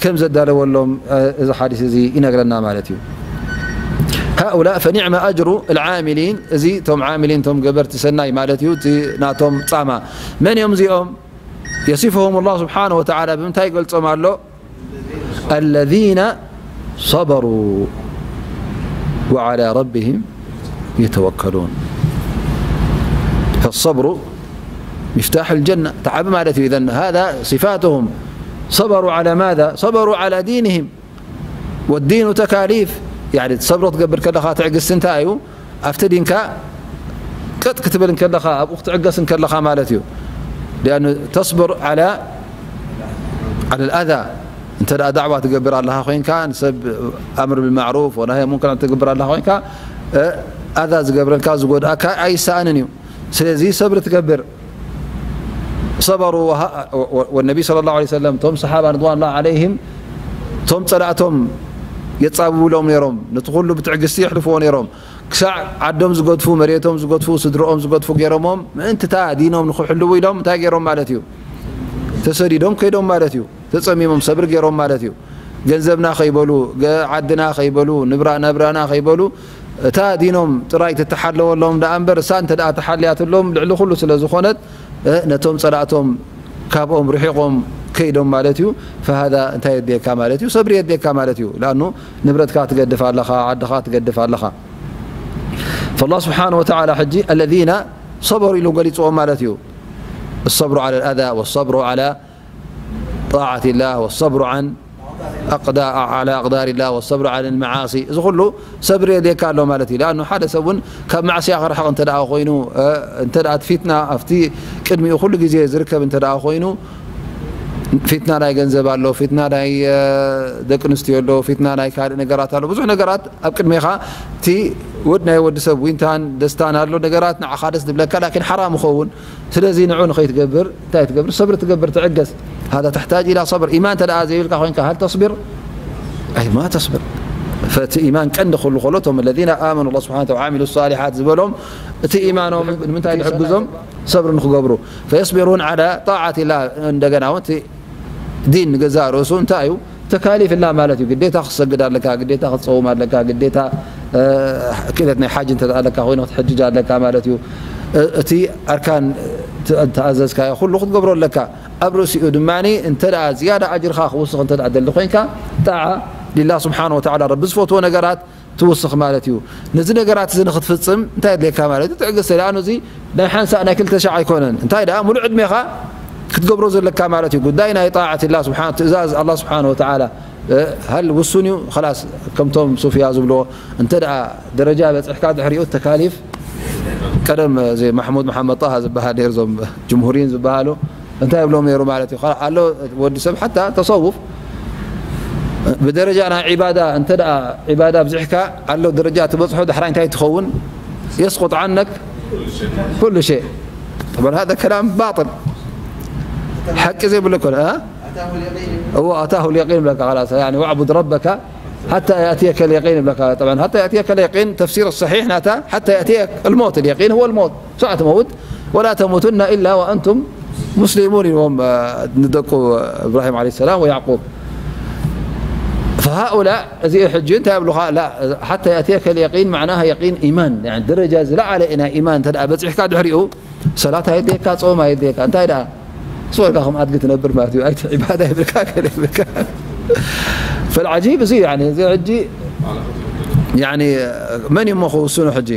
ከም ዘዳለወሎም፣ እ፣ እዚ ሓዲስ እዚ ይነግረና ማለት እዩ። هؤلاء فنعم أجر العاملين፣ እዚ እቶም ዓሚሊን፣ እቶም ገበርቲ ሰናይ ማለት እዩ፣ እቲ ናቶም ጻማ። መን እዮም እዚኦም? يصفهم الله سبحانه وتعالى ብምንታይ ይገልጾም ኣሎ? الذين صبروا وعلى ربهم يتوكلون. فالصبر مفتاح الجنة። ተዓቢ ማለት እዩ። إذن هذا صفاتهم. صبروا على ماذا؟ صبروا على دينهم. والدين تكاليف. يعني ሰብሪ ክትገብር ከለኻ ትዕግስቲ እንታይ እዩ? ኣብቲ ዲንካ ቀጥ ክትብል እንከለኻ፣ ኣብኡ ክትዕገስ እንከለኻ ማለት እዩ። لأنه تصبر على على الأذى። እንተ ደኣ ዳዕዋ ትገብር ኣለኻ ኮይንካ፣ ንሰብ ኣምር ብልማዕሩፍ ወናሂ ሙንከር ትገብር ኣለኻ ኮይንካ፣ እ፣ ኣዛ ዝገብረልካ ዝጎድኣካ ኣይሰኣንን እዩ። ስለዚ ሰብሪ ትገብር። صبروا وه-، و-، و-، والنبي صلى الله عليه وسلم እቶም ሰሓባ رضوان الله عليهم እቶም ጸላእቶም የጻብብሎም ነይሮም፣ ነቲ ኩሉ ብትዕግስቲ የሕልፍዎ ነይሮም። ክሳዕ ዓዶም ዝገድፉ፣ መሬቶም ዝገድፉ፣ ስድርኦም ዝገድፉ ገይሮሞም፣ ምእንቲ እታ ዲኖም ንኽሕልዉ ኢሎም እንታይ ገይሮም ማለት እዩ? ተሰዲዶም ከይዶም ማለት እዩ። ተጸሚሞም ሰብሪ ገይሮም ማለት እዩ። ገንዘብና ከይበሉ፣ ገ-፣ ዓድና ከይበሉ፣ ንብራ-፣ ናብራና ከይበሉ፣ እታ ዲኖም ጥራይ ትተሓለወሎም ደኣ እምበር፣ እሳ እንተ ደኣ ተሓልያትሎም ልዕሊ ኩሉ ስለ ዝኾነት፣ እ፣ ነቶም ጸላእቶም ካብኦም ርሒቖም ከይዶም ማለት እዩ። فهذا እንታይ የድልየካ ማለት እዩ? ሰብሪ የድልየካ ማለት እዩ። لأنه ንብረትካ ትገድፍ ኣለኻ፣ ዓድኻ ትገድፍ ኣለኻ። فالله سبحانه وتعالى ሕጂ الذين صبروا ኢሉ ገሊጽዎም ማለት እዩ። الصبر على الأذى والصبر على طاعة الله والصبر عن أقدا-، على أقدار الله والصبر عن المعاصي። እዚ ኩሉ ሰብሪ የድልየካ ኣሎ ማለት እዩ። لأنه ሓደ ሰብ እውን ካብ ማዕስያ ክርሕቕ እንተ ደኣ ኮይኑ፣ እ፣ እንተ ደኣ እቲ ፊትና ኣብቲ ቅድሚኡ ኩሉ ግዜ ዝርከብ እንተ ደኣ ኮይኑ፣ ፊትና ናይ ገንዘብ ኣሎ፣ ፊትና ናይ፣ እ፣ ደቂ ኣንስትዮ ኣሎ፣ ፊትና ናይ ካልእ ነገራት ኣሎ። ብዙሕ ነገራት ኣብ ቅድሜኻ እቲ ወድ ናይ ወዲ ሰብ ዊንታን ደስታን ኣሎ፣ ነገራት ንዓኻ ደስ ዝብለካ ላኪን ሓራም ይኸውን። ስለዚ ንዑ ንኸይትገብር እንታይ ትገብር? ሰብሪ ትገብር፣ ትዕገስ። هذا تحتاج إلى صبر። ኢማን እንተ ደኣ ዘይብልካ ኮይንካ هل تصبر؟ أي ما تصبر። ፈቲ ኢማን ቀንዲ ክህሉ ከሎ እቶም الذين آمنوا الله سبحانه وتعالى وعملوا الصالحات ዝበሎም እቲ ኢማኖም ንምንታይ ዝሕግዞም? ሰብሪ ንክገብሩ። فيصبرون على طاعة الله። እንደገና እውን እቲ ዲን ንገዛእ ርእሱ እንታይ እዩ? ተካሊፍ እላ ማለት እዩ። ግዴታ ክትሰግድ ኣለካ፣ ግዴታ ክትጸውም ኣለካ፣ ግዴታ፣ እ፣ ክእለት ናይ ሓጅ እንተ ኣለካ ኮይኑ ክትሕጅጅ ኣለካ ማለት እዩ። እ፣ እቲ ኣርካን ት-፣ ተኣዘዝካዮ ኩሉ ክትገብሮ ኣለካ። ኣብ ርእሲኡ ድማ እንተ ደኣ ዝያዳ ኣጅርኻ ክውስኽ እንተ ደኣ ደሊ ኮይንካ፣ ጣዓ ሊላህ ስብሓን ወተዓላ፣ ረቢ ዝፈትዎ ነገራት ትውስኽ ማለት እዩ። ነዚ ነገራት እዚ ንኽትፍጽም እንታይ የድልየካ ማለት እዩ? ትዕግስቲ። ደኣ እዚ ናይ ሓንሳእ ናይ ክልተ ሻዕ ኣይኮነን። እንታይ ደኣ ሙሉእ ዕድሜኻ ክትገብሮ ዘለካ ማለት እዩ። ጉዳይ ናይ ጣዓት ላ ስብሓን፣ ትእዛዝ ኣላ ስብሓን ወተዓላ። እ፣ ሃል ውሱን እዩ። ኸላስ፣ ከምቶም ሱፍያ ዝብልዎ፣ እንተ ደኣ ደረጃ በጽሕካ ድሕሪኡ ተካሊፍ፣ ቀደም እዚ ማሕሙድ መሓመድ ጣሃ ዝበሃል ነይሩ፣ እዞም ጅምሁሪን ዝበሃሉ እንታይ ይብሎም ነይሩ ማለት እዩ? ኸ-፣ ኣሎ ወዲ ሰብ ሓታ ተሰውፍ ብደረጃ ናይ ዒባዳ፣ እንተ ደኣ ዒባዳ ኣብዚሕካ ኣሎ ደረጃ ትበጽሖ፣ ዳሕራይ እንታይ ትኸውን? يسقط عنك كل شيء. طبعا هذا كلام باطل. ሓቂ ዘይብሉ እኮ፣ እ? هو أتاه اليقين ብለካ፣ خلاص، يعني، واعبد ربك حتى يأتيك اليقين ብለካ። طبعا حتى يأتيك اليقين تفسير الصحيح ናታ حتى يأتيك الموت، اليقين هو الموت. ሰዓት መውት، ولا تموتن إلا وأنتم مسلمون ኢልዎም፣ እ፣ ንደቁ እብራሂም ዓለይሂ ሰላም ወያዕቁብ። فهؤلاء እዚኦ ሕጂ እንታይ ይብሉኻ? لا، حتى يأتيك اليقين معناها يقين إيمان، يعني ደረጃ ዝለዓለ ናይ ኢማን እንተ ደኣ በጺሕካ ድሕሪኡ ሰላት ኣየድልየካ፣ ጾም ኣየድልየካ። እንታይ ደኣ ስወርካ ከም ኣድጊ ትነብር ማለት እዩ። ኣይቲ ዒባዳ ይብልካ፣ ገለ ይብልካ። فالعجيب እዚ፣ يعني፣ እዚ ሕጂ፣ يعني፣ መን እዩ እሞ ክውስኑ ሕጂ?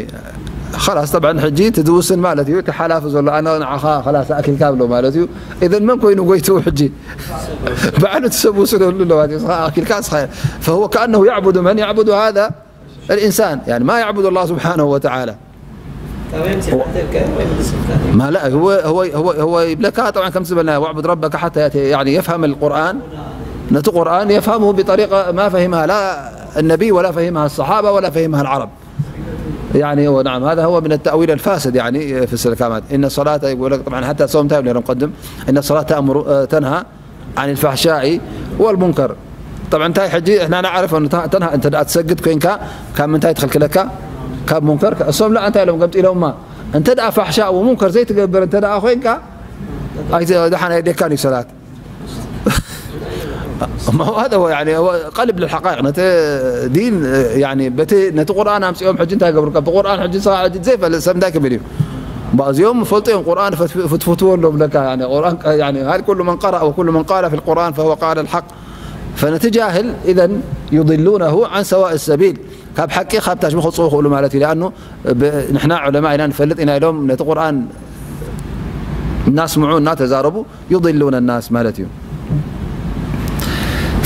خلاص طبعا ሕጂ እቲ ዝውስን ማለት እዩ፣ እቲ ሓላፊ ዘሎ ኣነ ንዓኻ خلاص ኣኪልካ ብሎ ማለት እዩ። إذن መን ኮይኑ ጎይትኡ ሕጂ? ባዕሉ እቲ ሰብ ውስነሉ ኣሎ ማለት እዩ። ንስኻ ኣኪልካ ንስኻ። فهو كأنه يعبد من؟ يعبد هذا الإنسان، يعني ما يعبد الله سبحانه وتعالى. ما لا، هو، هو، هو، هو ይብለካ፣ طبعا ከም ዝበልና واعبد ربك حتى يأتي، يعني يفهم القرآن، ነቲ ቁርኣን يفهمه بطريقة ما فهمها لا النبي ولا فهمها الصحابة ولا فهمها العرب. يعني هو، نعم، هذا هو من التأويل الفاسد، يعني في السلكامات. إن الصلاة يقول لك، طبعا حتى ሶም እንታይ ይብሉ ነይሮም ቅድም؟ إن الصلاة تأمر، آه، تنهى عن الفحشاء والمنكر. طبعا እንታይ ሕጂ እሕና ንዓርፍ፣ እንተ-፣ ተንሃ-፣ እንተ ደኣ ትሰግድ ኮይንካ ካብ ምንታይ ትኽልክለካ? ካብ ሙንከር። እሶም ላ እንታይ ኢሎም ገምጢሎማ? እንተ ደኣ ፋሕሻእ ወሙንከር ዘይትገብር እንተ ደኣ ኮይንካ፣ ኣይተ-፣ ደሓን ኣየድልየካን እዩ ሰላት። ما هو هذا هو، يعني هو قلب للحقائق። ነቲ ዲን፣ يعني በቲ፣ ነቲ ቁርኣን ኣምጺኦም ሕጂ እንታይ ገብሩካ? ብቁርኣን ሕጂ ንስኻ ሕጂ ዘይፈልጥ ሰብ እንታይ ክብል እዩ? እዚኦም ፈልጡ እዮም፣ ቁርኣን ፈት-፣ ፍትፍትዎ ኣሎ ብለካ፣ يعني ቁርኣን፣ يعني هل كل من قرأ وكل من قال في القرآن فهو قال الحق؟ فነቲ ጃህል إذن يضلونه عن سواء السبيل، ካብ ሓቂ ካብ ታሽሙ ከውጽኡ ይኽእሉ ማለት እዩ። لأنه ብ-፣ ንሕና ዑለማ ኢና ንፈልጥ ኢና ኢሎም ነቲ ቁርኣን እናስምዑ እናተዛረቡ يضلون الناس ማለት እዩ።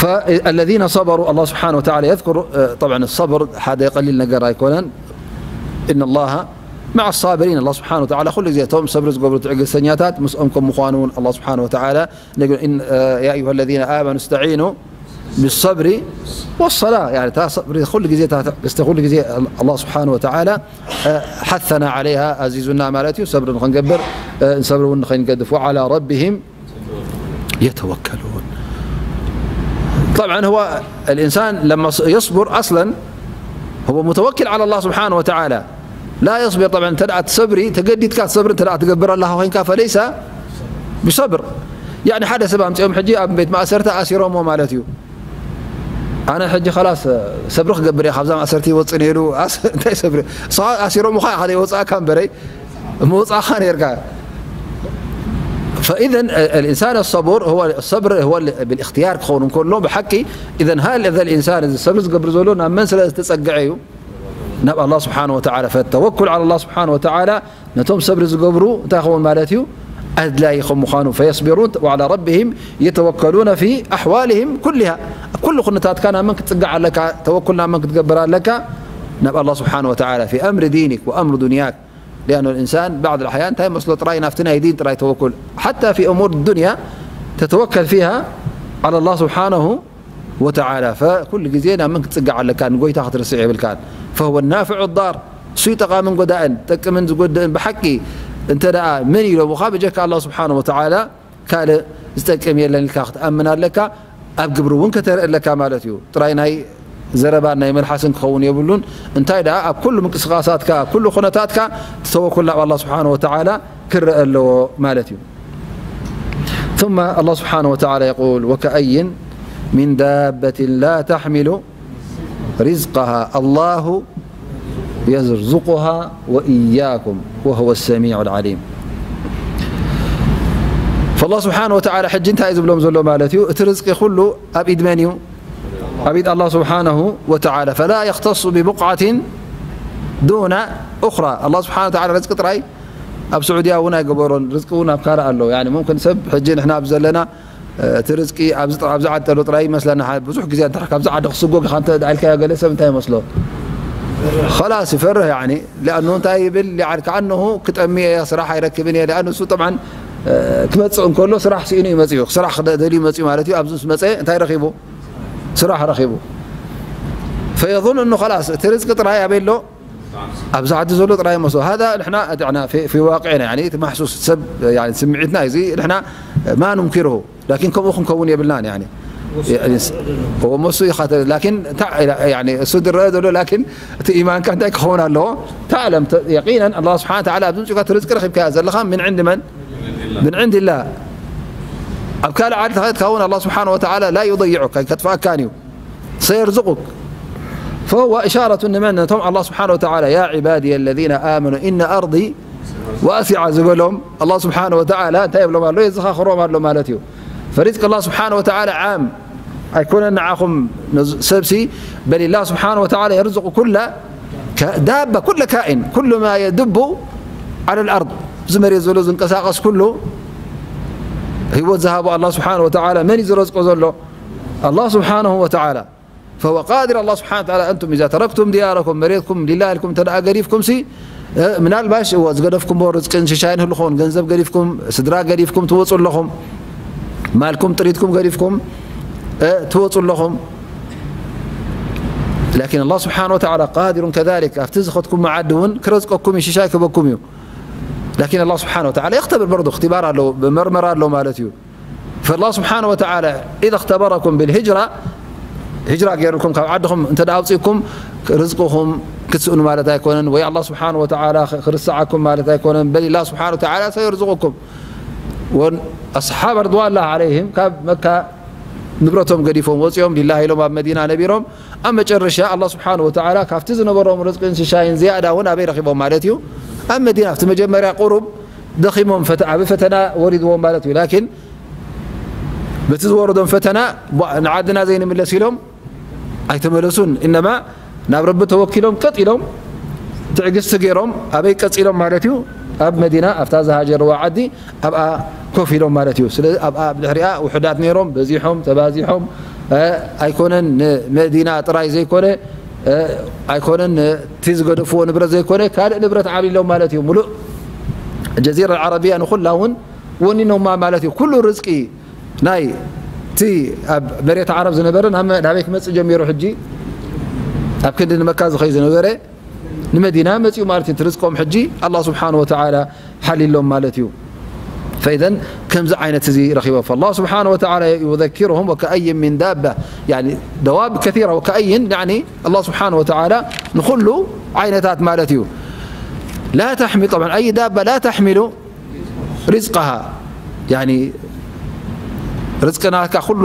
فالذين صبروا الله سبحانه وتعالى يذكر، طبعا الصبر ሓደ ቀሊል ነገር ኣይኮነን። إن الله مع الصابرين، الله سبحانه وتعالى ኩሉ ግዜ እቶም ሰብሪ ዝገብሩ ትዕግስተኛታት ምስኦም ከም ምዃኑ እውን الله سبحانه وتعالى ነግሩ። إن، يا أيها الذين آمنوا استعينوا بالصبر والصلاة، يعني እታ ሰብሪ ኩሉ ግዜ፣ እታ ትዕግስቲ ኩሉ ግዜ الله سبحانه وتعالى حثنا عليها، ኣዚዙና ማለት እዩ። ሰብሪ ንኽንገብር፣ ሰብሪ እውን ንኸይንገድፍ። وعلى ربهم يتوكلون. طبعا هو الإنسان لما يصبر أصلا هو متوكل على الله سبحانه وتعالى. لا يصبر طبعا، እንተ ደኣ ትሰብሪ፣ ተገዲድካ ትሰብሪ እንተ ደኣ ትገብር ኣለኻ ኮይንካ፣ فليس بصبر. يعني ሓደ ሰብ ኣምጺኦም ሕጂ ኣብ ቤት ማእሰርቲ ኣሲሮሞ ማለት እዩ። ኣነ ሕጂ خلاص ሰብሪ ክገብር እየ፣ ካብዛ ማእሰርቲ ይወጽእ ነይሩ። ኣስ-፣ እንታይ ሰብሪ? ንስኻ ኣሲሮምኻ ኢኻ ዘይወጻእካ እምበረይ፣ ምወጻእኻ ነይርካ። فإذا الإنسان الصبور هو الصبر هو بالاختيار ክኸውን እንከሎ ብሓቂ، إذا هل هذا الإنسان እዚ ሰብሪ ዝገብር ዘሎ ናብ መን ስለ ዝተጸግዐ እዩ? ናብ الله سبحانه وتعالى. فالتوكل على الله سبحانه وتعالى ነቶም ሰብሪ ዝገብሩ እንታይ ይኸውን ማለት እዩ? ኣድላይ ከም ምዃኑ። فيصبرون وعلى ربهم يتوكلون في أحوالهم كلها። ኣብ ኩሉ ኩነታትካ ናብ መን ክትጽጋዕ ኣለካ? ተወኩል ናብ መን ክትገብር ኣለካ? ናብ الله سبحانه وتعالى في أمر دينك وأمر دنياك. لأن الإنسان بعض الأحيان እንታይ መስሎ ጥራይ ናብቲ ናይ ዲን ጥራይ ተወኩል። حتى في أمور الدنيا تتوكل فيها على الله سبحانه وتعالى. فኩሉ ግዜ ናብ መን ክትጽጋዕ ኣለካ? ንጎይታ ክትርስዕ የብልካን። فهو النافع الضار። እሱ እዩ ጠቓምን ጎዳእን፣ ጠቅምን ዝጎድእን ብሓቂ። እንተ ደኣ መን ኢሎምኻ ብጀካ الله سبحانه وتعالى ካልእ ዝጠቅም የለን ኢልካ ክትኣምን ኣለካ። ኣብ ግብሪ እውን ከተርኢ ኣለካ ማለት እዩ። ጥራይ ናይ ዘረባን ናይ መልሓስን ክኸውን የብሉን። እንታይ ደኣ ኣብ ኩሉ ምንቅስቓሳትካ፣ ኣብ ኩሉ ኩነታትካ ተወኩል ናብ الله سبحانه وتعالى ክረአ ኣለዎ ማለት እዩ። ثم الله سبحانه وتعالى يقول: وكأين من دابة لا تحمل رزقها الله يرزقها وإياكم وهو السميع العليم. فالله سبحانه وتعالى ሕጂ እንታይ እዩ ዝብሎም ዘሎ ማለት እዩ? እቲ ርዝቂ ኩሉ ኣብ ኢድ መን እዩ? ኣብ ኢድ الله سبحانه وتعالى. فلا يختص ببقعة دون أخرى. الله سبحانه وتعالى ርዝቂ ጥራይ ኣብ ስዑድያ እውን ኣይገበሮን። ርዝቂ እውን ኣብ ካልእ ኣሎ። يعني ممكن ሰብ ሕጂ ንሕና ኣብዚ ዘለና እቲ ርዝቂ ኣብዚ ጥራ-፣ ኣብዚ ዓዲ ኣሎ ጥራይ ይመስለና። ብዙሕ ግዜ እንተ ካብዚ ዓዲ ክስጎግ ኢኻ እንተ ደኣ ኢልካዮ ገለ ሰብ እንታይ ይመስሎ? خلاص ይፈርህ يعني. لأنه እንታይ ይብል؟ يعني كأنه ክጠሚ እየ፣ ስራሕ ኣይረክብን እየ። لأنه እሱ طبعا ክመጽእ እንከሎ ስራሕ ስኢኑ እዩ መጺኡ። ስራሕ ክደ-፣ ደልዩ መጺኡ ማለት እዩ። ኣብዚ ምስ መጸ እንታይ ረኺቡ? ስራሕ ረኺቡ ፈየظን እኑ ኸላስ እቲ ርዝቂ ጥራይ ኣበይ ኣሎ? ኣብዚ ዓዲ ዘሎ ጥራይ መስሎ። هذا ንሕና እቲ ንሕና في في واقعنا يعني እቲ ማሕሱስ ሰብ يعني ስምዒትና እዚ ንሕና ما ننكره لكن ከምኡ ክንከውን የብልናን يعني እሞ እሱ ይኻተ لكن يعني እሱ ዝረአ ዘሎ لكن እቲ ኢማንካ እንታይ ክኸውን ኣለዎ? تعلم يقينا الله سبحانه وتعالى ኣብዚ ምፅኡካ እቲ ርዝቂ ረኺብካያ ዘለኻ من عند من؟ من عند الله ኣብ ካልእ ዓዲ ተኸድካ እውን الله سبحانه وتعالى لا يضيعك ኣይከጥፍኣካን እዩ سيرزقك فهو إشارة ንመን ነቶም الله سبحانه وتعالى يا عبادي الذين آمنوا إن أرضي واسعة ዝበሎም الله سبحانه وتعالى እንታይ ይብሎም ኣሎ የዘኻኽሮም ኣሎ ማለት እዩ فرزق الله سبحانه وتعالى عام ኣይኮነን ንዓኹም ሰብሲ بل الله سبحانه وتعالى يرزق كل دابة كل كائن كل ما يدب على الأرض እዚ መሬት ዘሎ ዝንቀሳቐስ ኩሉ ህይወት ዝሃቦ الله سبحانه وتعالى መን እዩ ዝረዝቆ ዘሎ الله سبحانه وتعالى فهو قادر الله سبحانه وتعالى أنتم إذا تركتم دياركم መሬትኩም لله ኢልኩም እንተ ደኣ ገዲፍኩም ሲ ምናልባሽ እዎ ዝገደፍኩምዎ ርዝቅን ሽሻይን ህሉ ኸውን ገንዘብ ገዲፍኩም ስድራ ገዲፍኩም ትወፁ ኣለኹም ማልኩም ጥሪትኩም ገዲፍኩም ትወፁ ኣለኹም لكن الله سبحانه وتعالى قادر كذلك ኣብቲ ዝኸድኩም መዓዲ እውን ክረዝቀኩም እዩ ሽሻይ ክበኩም እዩ لكن الله سبحانه وتعالى يختبر برضه اختبار ኣሎ መርመራ ኣሎ ማለት እዩ فالله سبحانه وتعالى إذا اختبركم بالهجرة هجرة ገይሩኩም ካብ ዓድኹም እንተ ኣውፅእኩም ርዝቅኹም ክትስእኑ ማለት ኣይኮነን ወይ الله سبحانه وتعالى ክርስዓኩም ማለት ኣይኮነን بل الله سبحانه وتعالى سيرزقكم أصحاب رضوان الله عليهم ካብ መካ ንብረቶም ገዲፎም ወፂኦም لله ኢሎም ኣብ መዲና ነቢሮም ኣብ መጨረሻ الله سبحانه وتعالى ካብቲ ዝነበሮም ርዝቅን ሽሻይን ዝያዳ እውን ኣበይ ረኺቦም ማለት እዩ ኣብ መዲና ኣብቲ መጀመርያ ቁሩብ ደኺሞም ዓቢ ፈተና ወሪድዎም ማለት እዩ لكن በቲ ዝወረዶም ፈተና ንዓድና ዘይንምለስ ኢሎም ኣይተመለሱን إنما ናብ ረቢ ተወኪሎም ቀጥ ኢሎም ትዕግስቲ ገይሮም ኣበይ ቀፂሎም ማለት እዩ ኣብ መዲና ኣብታ ዝሃጀርዋ ዓዲ ኣብኣ ኮፍ ኢሎም ማለት እዩ ስለ ኣብኣ ብድሕሪኣ ውሕዳት ነይሮም በዚሖም ተባዚሖም ኣይኮነን ንመዲና ጥራይ ዘይኮነ ኣይኮነን እቲ ዝገደፍዎ ንብረት ዘይኮነ ካልእ ንብረት ዓብሊሎም ማለት እዩ ሙሉእ ጀዚራ ዓረብያ ንኩላ እውን ወኒኖማ ማለት እዩ ኩሉ ርዝቂ ናይ እቲ ኣብ መሬት ዓረብ ዝነበረ ናበይ ክመፅእ ጀሚሩ ሕጂ ኣብ ክንዲ ንመካ ዝኸይ ዝነበረ ንመዲና መፂኡ ማለት እዩ ርዝቆም ሕጂ ኣላ ስብሓን ወተዓላ ሓሊሎም ማለት እዩ فإذا ከምዚ ዓይነት እዚ ረኺቦ فالله سبحانه وتعالى يذكرهم وكأي من دابة يعني دواب كثيرة وكأي يعني الله سبحانه وتعالى ንኹሉ ዓይነታት ማለት እዩ لا تحمل طبعا أي دابة لا تحمل رزقها يعني ርዝቅና ኩሉ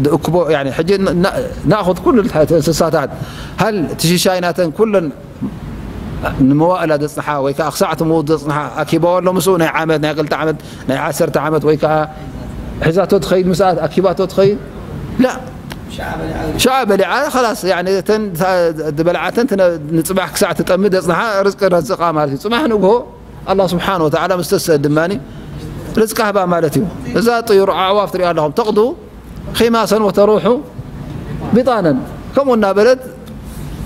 ዝእክቦ ሕጂ ናእኹት ኩሉ እንስሳታት ሃል ትሽሻይ ናተን ኩለን ንመዋእላ ዘፅንሓ ወይ ከዓ ክሳዕ ትምውት ዘፅንሓ ኣኪባኦ ኣሎ ምስኡ ናይ ዓመት ናይ ክልተ ዓመት ናይ ዓሰርተ ዓመት ወይ ከዓ ሒዛቶ ትኸይድ ምስኣ ኣኪባቶ ትኸይድ ላ ሸዓ በሊዓ ላስ ተን ዝበልዓተን ንፅባሕ ክሳዕ ትጠምድ ዘፅንሓ ርዝቂ ረዝቃ ማለት እዩ ፅባሕ ንግሆ ኣላ ስብሓን ወተዓላ ምስ ተስአ ድማ ርዝቂ ሃባ ማለት እዩ እዛ ጥዩር ኣዕዋፍ ትሪኣ ኣለኹም ተቕዱ ኺማሰን ወተሩሑ ቢጣነን ከምኡ እናበለት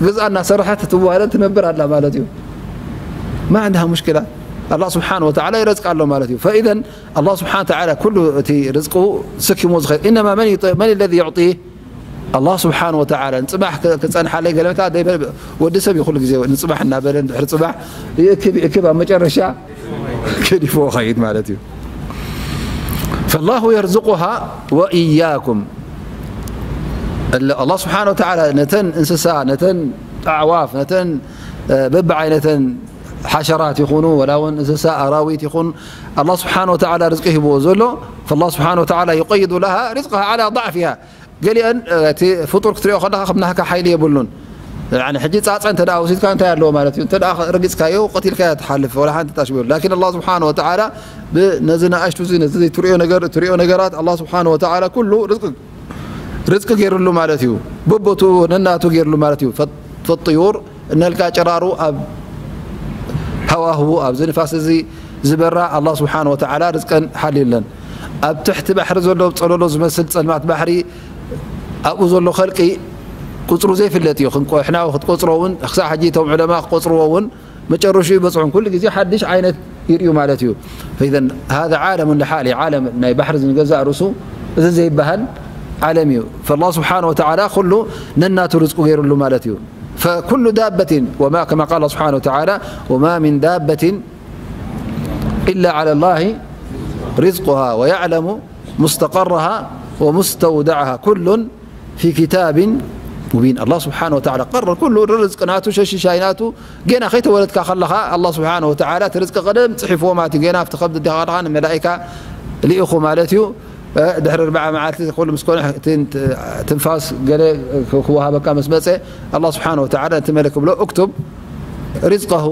ገዝኣ እናሰረሐት ትዋደድ ትነብር ኣላ ማለት እዩ ما عندها مشكلة الله سبحانه وتعالى يرزق الله ማለት እዩ فإذا الله سبحانه وتعالى ኩሉ እቲ ርዝቁ ሰኪሙ ዝኸድ إنما من الذي يعطيه الله سبحانه وتعالى ንፅባሕ ክፀንሓለይ ገለመታ ወዲ ሰብ እዩ ኩሉ ግዜ ንፅባሕ እናበለ ድሕሪ ፅባሕ ይእክብ ይእክብ ኣብ መጨረሻ ገዲፍዎ ኸይድ ማለት እዩ فالله يرزقها وإياكم الله سبحانه وتعالى ነተን እንስሳ ነተን ኣዕዋፍ ነተን በብዓይነተን ሓሸራት ይኹኑ ወላ እውን እንስሳ ኣራዊት ይኹን الله سبحانه وتعالى ርዝቂ ሂብዎ ዘሎ فالله سبحانه وتعالى يقيد لها رزقها على ضعفها ገሊአን እቲ ፍጡር ክትሪኦ ከለካ ከም ናህካ ሓይሊ የብሉን ሕጂ ፃፀ እንተ ወሲድካ እንታይ ኣለዎ ማለት እዩ እንተ ረጊፅካዮ ቀቲልካዮ ትሓልፍ ወላ ሓንቲ ታሽቢሩ ላኪን ኣላ ስብሓን ወተዓላ ነዚ ንኣሽቱ ነዚ ትሪኦ ነገር ትሪኦ ነገራት ኣላ ስብሓን ወተዓላ ኩሉ ርዝቂ ገይሩሉ ማለት እዩ በቦቱ ነናቱ ገይሩሉ ማለት እዩ ፈጥዩር እነልካ ጨራሩ ኣብ ሃዋህዉ ኣብዚ ንፋስ እዚ ዝበራ ኣላ ስብሓን ወተዓላ ርዝቀን ሓልዩለን ኣብ ትሕቲ ባሕሪ ዘሎ ፀለሎ ዝመስል ፀልማት ባሕሪ ኣብኡ ዘሎ ኸልቂ ቁፅሩ ዘይፍለጥ እዩ ሕና ክትቆፅሮ እውን ክሳዕ ሕጂ እቶም ዕለማ ክቆፅርዎ እውን መጨረሹ ይበፅሑን ኩሉ ግዜ ሓድሽ ዓይነት ይርእዩ ማለት እዩ فإذا هذا عالم لحاله عالم ናይ ባሕሪ ዝንገዛእ ርእሱ እዚ ዘይበሃል ዓለም እዩ። فالله سبحانه وتعالى ኩሉ ነናቱ ርዝቁ ገይሩሉ ማለት እዩ። فكل دابة وما، كما قال الله سبحانه وتعالى: وما من دابة إلا على الله رزقها ويعلم مستقرها ومستودعها كل في كتاب مبين. الله سبحانه وتعالى ቀረር ኩሉ ርዝቂ ናቱ ሸሽሻይ ናቱ ገና ከይተወለድካ ከለኻ الله سبحانه وتعالى እቲ ርዝቂ ቀደም ጽሒፍዎ ማለት እዩ። ገና ኣብቲ ከብዲ ዲኻ ከለኻ ንመላኢካ ልኢኹ ማለት እዩ። ድሕሪ ኣርብዓ መዓልቲ ኩሉ ምስ ኮነ፣ እቲ ትንፋስ ገለ ክወሃበካ ምስ መጸ፣ ኣላህ ስብሓነ ወተዓላ ነቲ መለክ ክብሎ፣ እክቱብ ሪዝቀሁ፣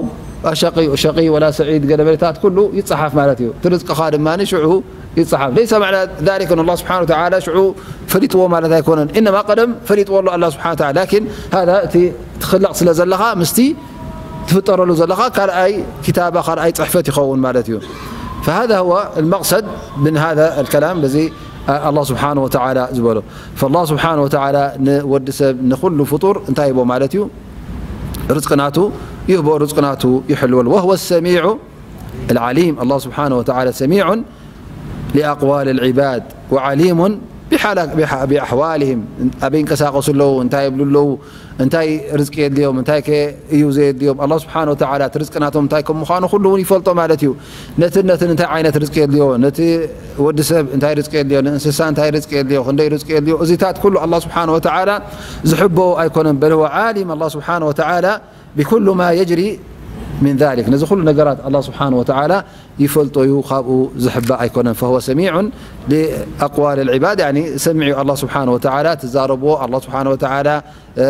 ኣሸቂ፣ ሸቂ ወላ ሰዒድ፣ ገለ መለታት ኩሉ ይጸሓፍ ማለት እዩ። እቲ ርዝቅኻ ድማ ሽዑ ይጸሓፍ። ለይሰ ማዕና ዛሊክ ኣላህ ስብሓነ ወተዓላ ሽዑ ፈሊጥዎ ማለት ኣይኮነን። ኢነማ ቀደም ፈሊጥዎ ኣሎ ኣላህ ስብሓነ ወተዓላ። ላኪን ሃዛ እቲ ትኽለቕ ስለ ዘለኻ ምስቲ ትፍጠረሉ ዘለኻ ካልኣይ ኪታባ፣ ካልኣይ ጽሕፈት ይኸውን ማለት እዩ። فهذا هو المقصد من هذا الكلام፣ በዚ ኣላህ ስብሓነ ወተዓላ ዝበሎ። فالله سبحانه وتعالى ንወዲ ሰብ፣ ንኹሉ ፍጡር እንታይ ይቦ ማለት እዩ? ርዝቂ ናቱ ይህቦ፣ ርዝቂ ናቱ ይሕልወሉ። وهو السميع العليم። ኣላህ ስብሓነ ወተዓላ سميع لأقوال العباد وعليم بحال-، بح-، بأحوالهم። ኣበይ ይንቀሳቐሱ ኣለዉ፣ እንታይ ይብሉ ኣለዉ፣ እንታይ ርዝቂ የድልዮም፣ እንታይ ከ እዩ ዘየድልዮም። ኣላህ ስብሓነ ወተዓላ እቲ ርዝቂ ናቶም እንታይ ከም ምዃኑ ኩሉ እውን ይፈልጦ ማለት እዩ። ነትን ነትን እንታይ ዓይነት ርዝቂ የድልዮ፣ ነቲ ወዲ ሰብ እንታይ ርዝቂ የድልዮ፣ ንእንስሳ እንታይ ርዝቂ የድልዮ፣ ክንደይ ርዝቂ የድልዮ፣ እዚታት ኩሉ ኣላህ ስብሓነ ወተዓላ ዝሕበኦ ኣይኮነን። بل هو عالم ኣላህ ስብሓነ ወተዓላ بكل ما يجري من ذلك። ነዚ ኩሉ ነገራት ኣላህ ስብሓነ ወተዓላ ይፈልጦ እዩ፣ ካብኡ ዝሕባእ ኣይኮነን። فهو سميع لأقوال العباد، يعني ሰሚዕ እዩ ኣላህ ስብሓነ ወተዓላ ትዛረብዎ። ኣላህ ስብሓነ ወተዓላ፣ እ፣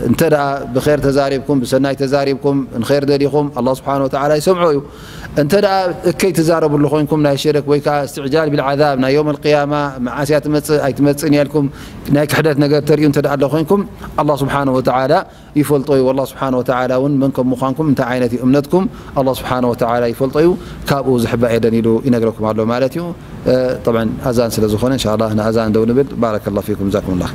እንተ ደኣ ብኸይር ተዛሪብኩም፣ ብሰናይ ተዛሪብኩም፣ ንኸይር ደሊኹም፣ ኣላህ ስብሓነ ወተዓላ ይሰምዖ እዩ። እንተ ደኣ እከይ ትዛረብሉ ኮይንኩም፣ ናይ ሽርክ ወይ ከኣ እስትዕጃል ቢልዓዛብ፣ ናይ የውመል ቅያማ መዓስ እያ ትመጽእ ኣይትመጽእን እያ ኢልኩም ናይ ክሕደት ነገር ተርእዩ እንተ ደኣ ኣሎ ኮይንኩም፣ ኣላህ ስብሓነ ወተዓላ ይፈልጦ እዩ። ኣላህ ስብሓነ ወተዓላ እውን መን ከም ምዃንኩም፣ እንታይ ዓይነት እዩ እምነትኩም፣ ኣላህ ስብሓነ ወተዓላ ይፈልጦ እዩ። ካብኡ ዝሕባእ የለን ኢሉ ይነግረኩም ኣሎ ማለት እዩ። እ፣ ጠብዓን ኣዛን ስለ ዝኾነ፣ እንሻ ኣላህ ንኣዛን ደው ንብል። ባረከላሁ ፊኩም፣ ጀዛኩሙላህ።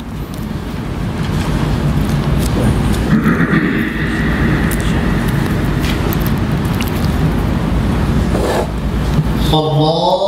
الله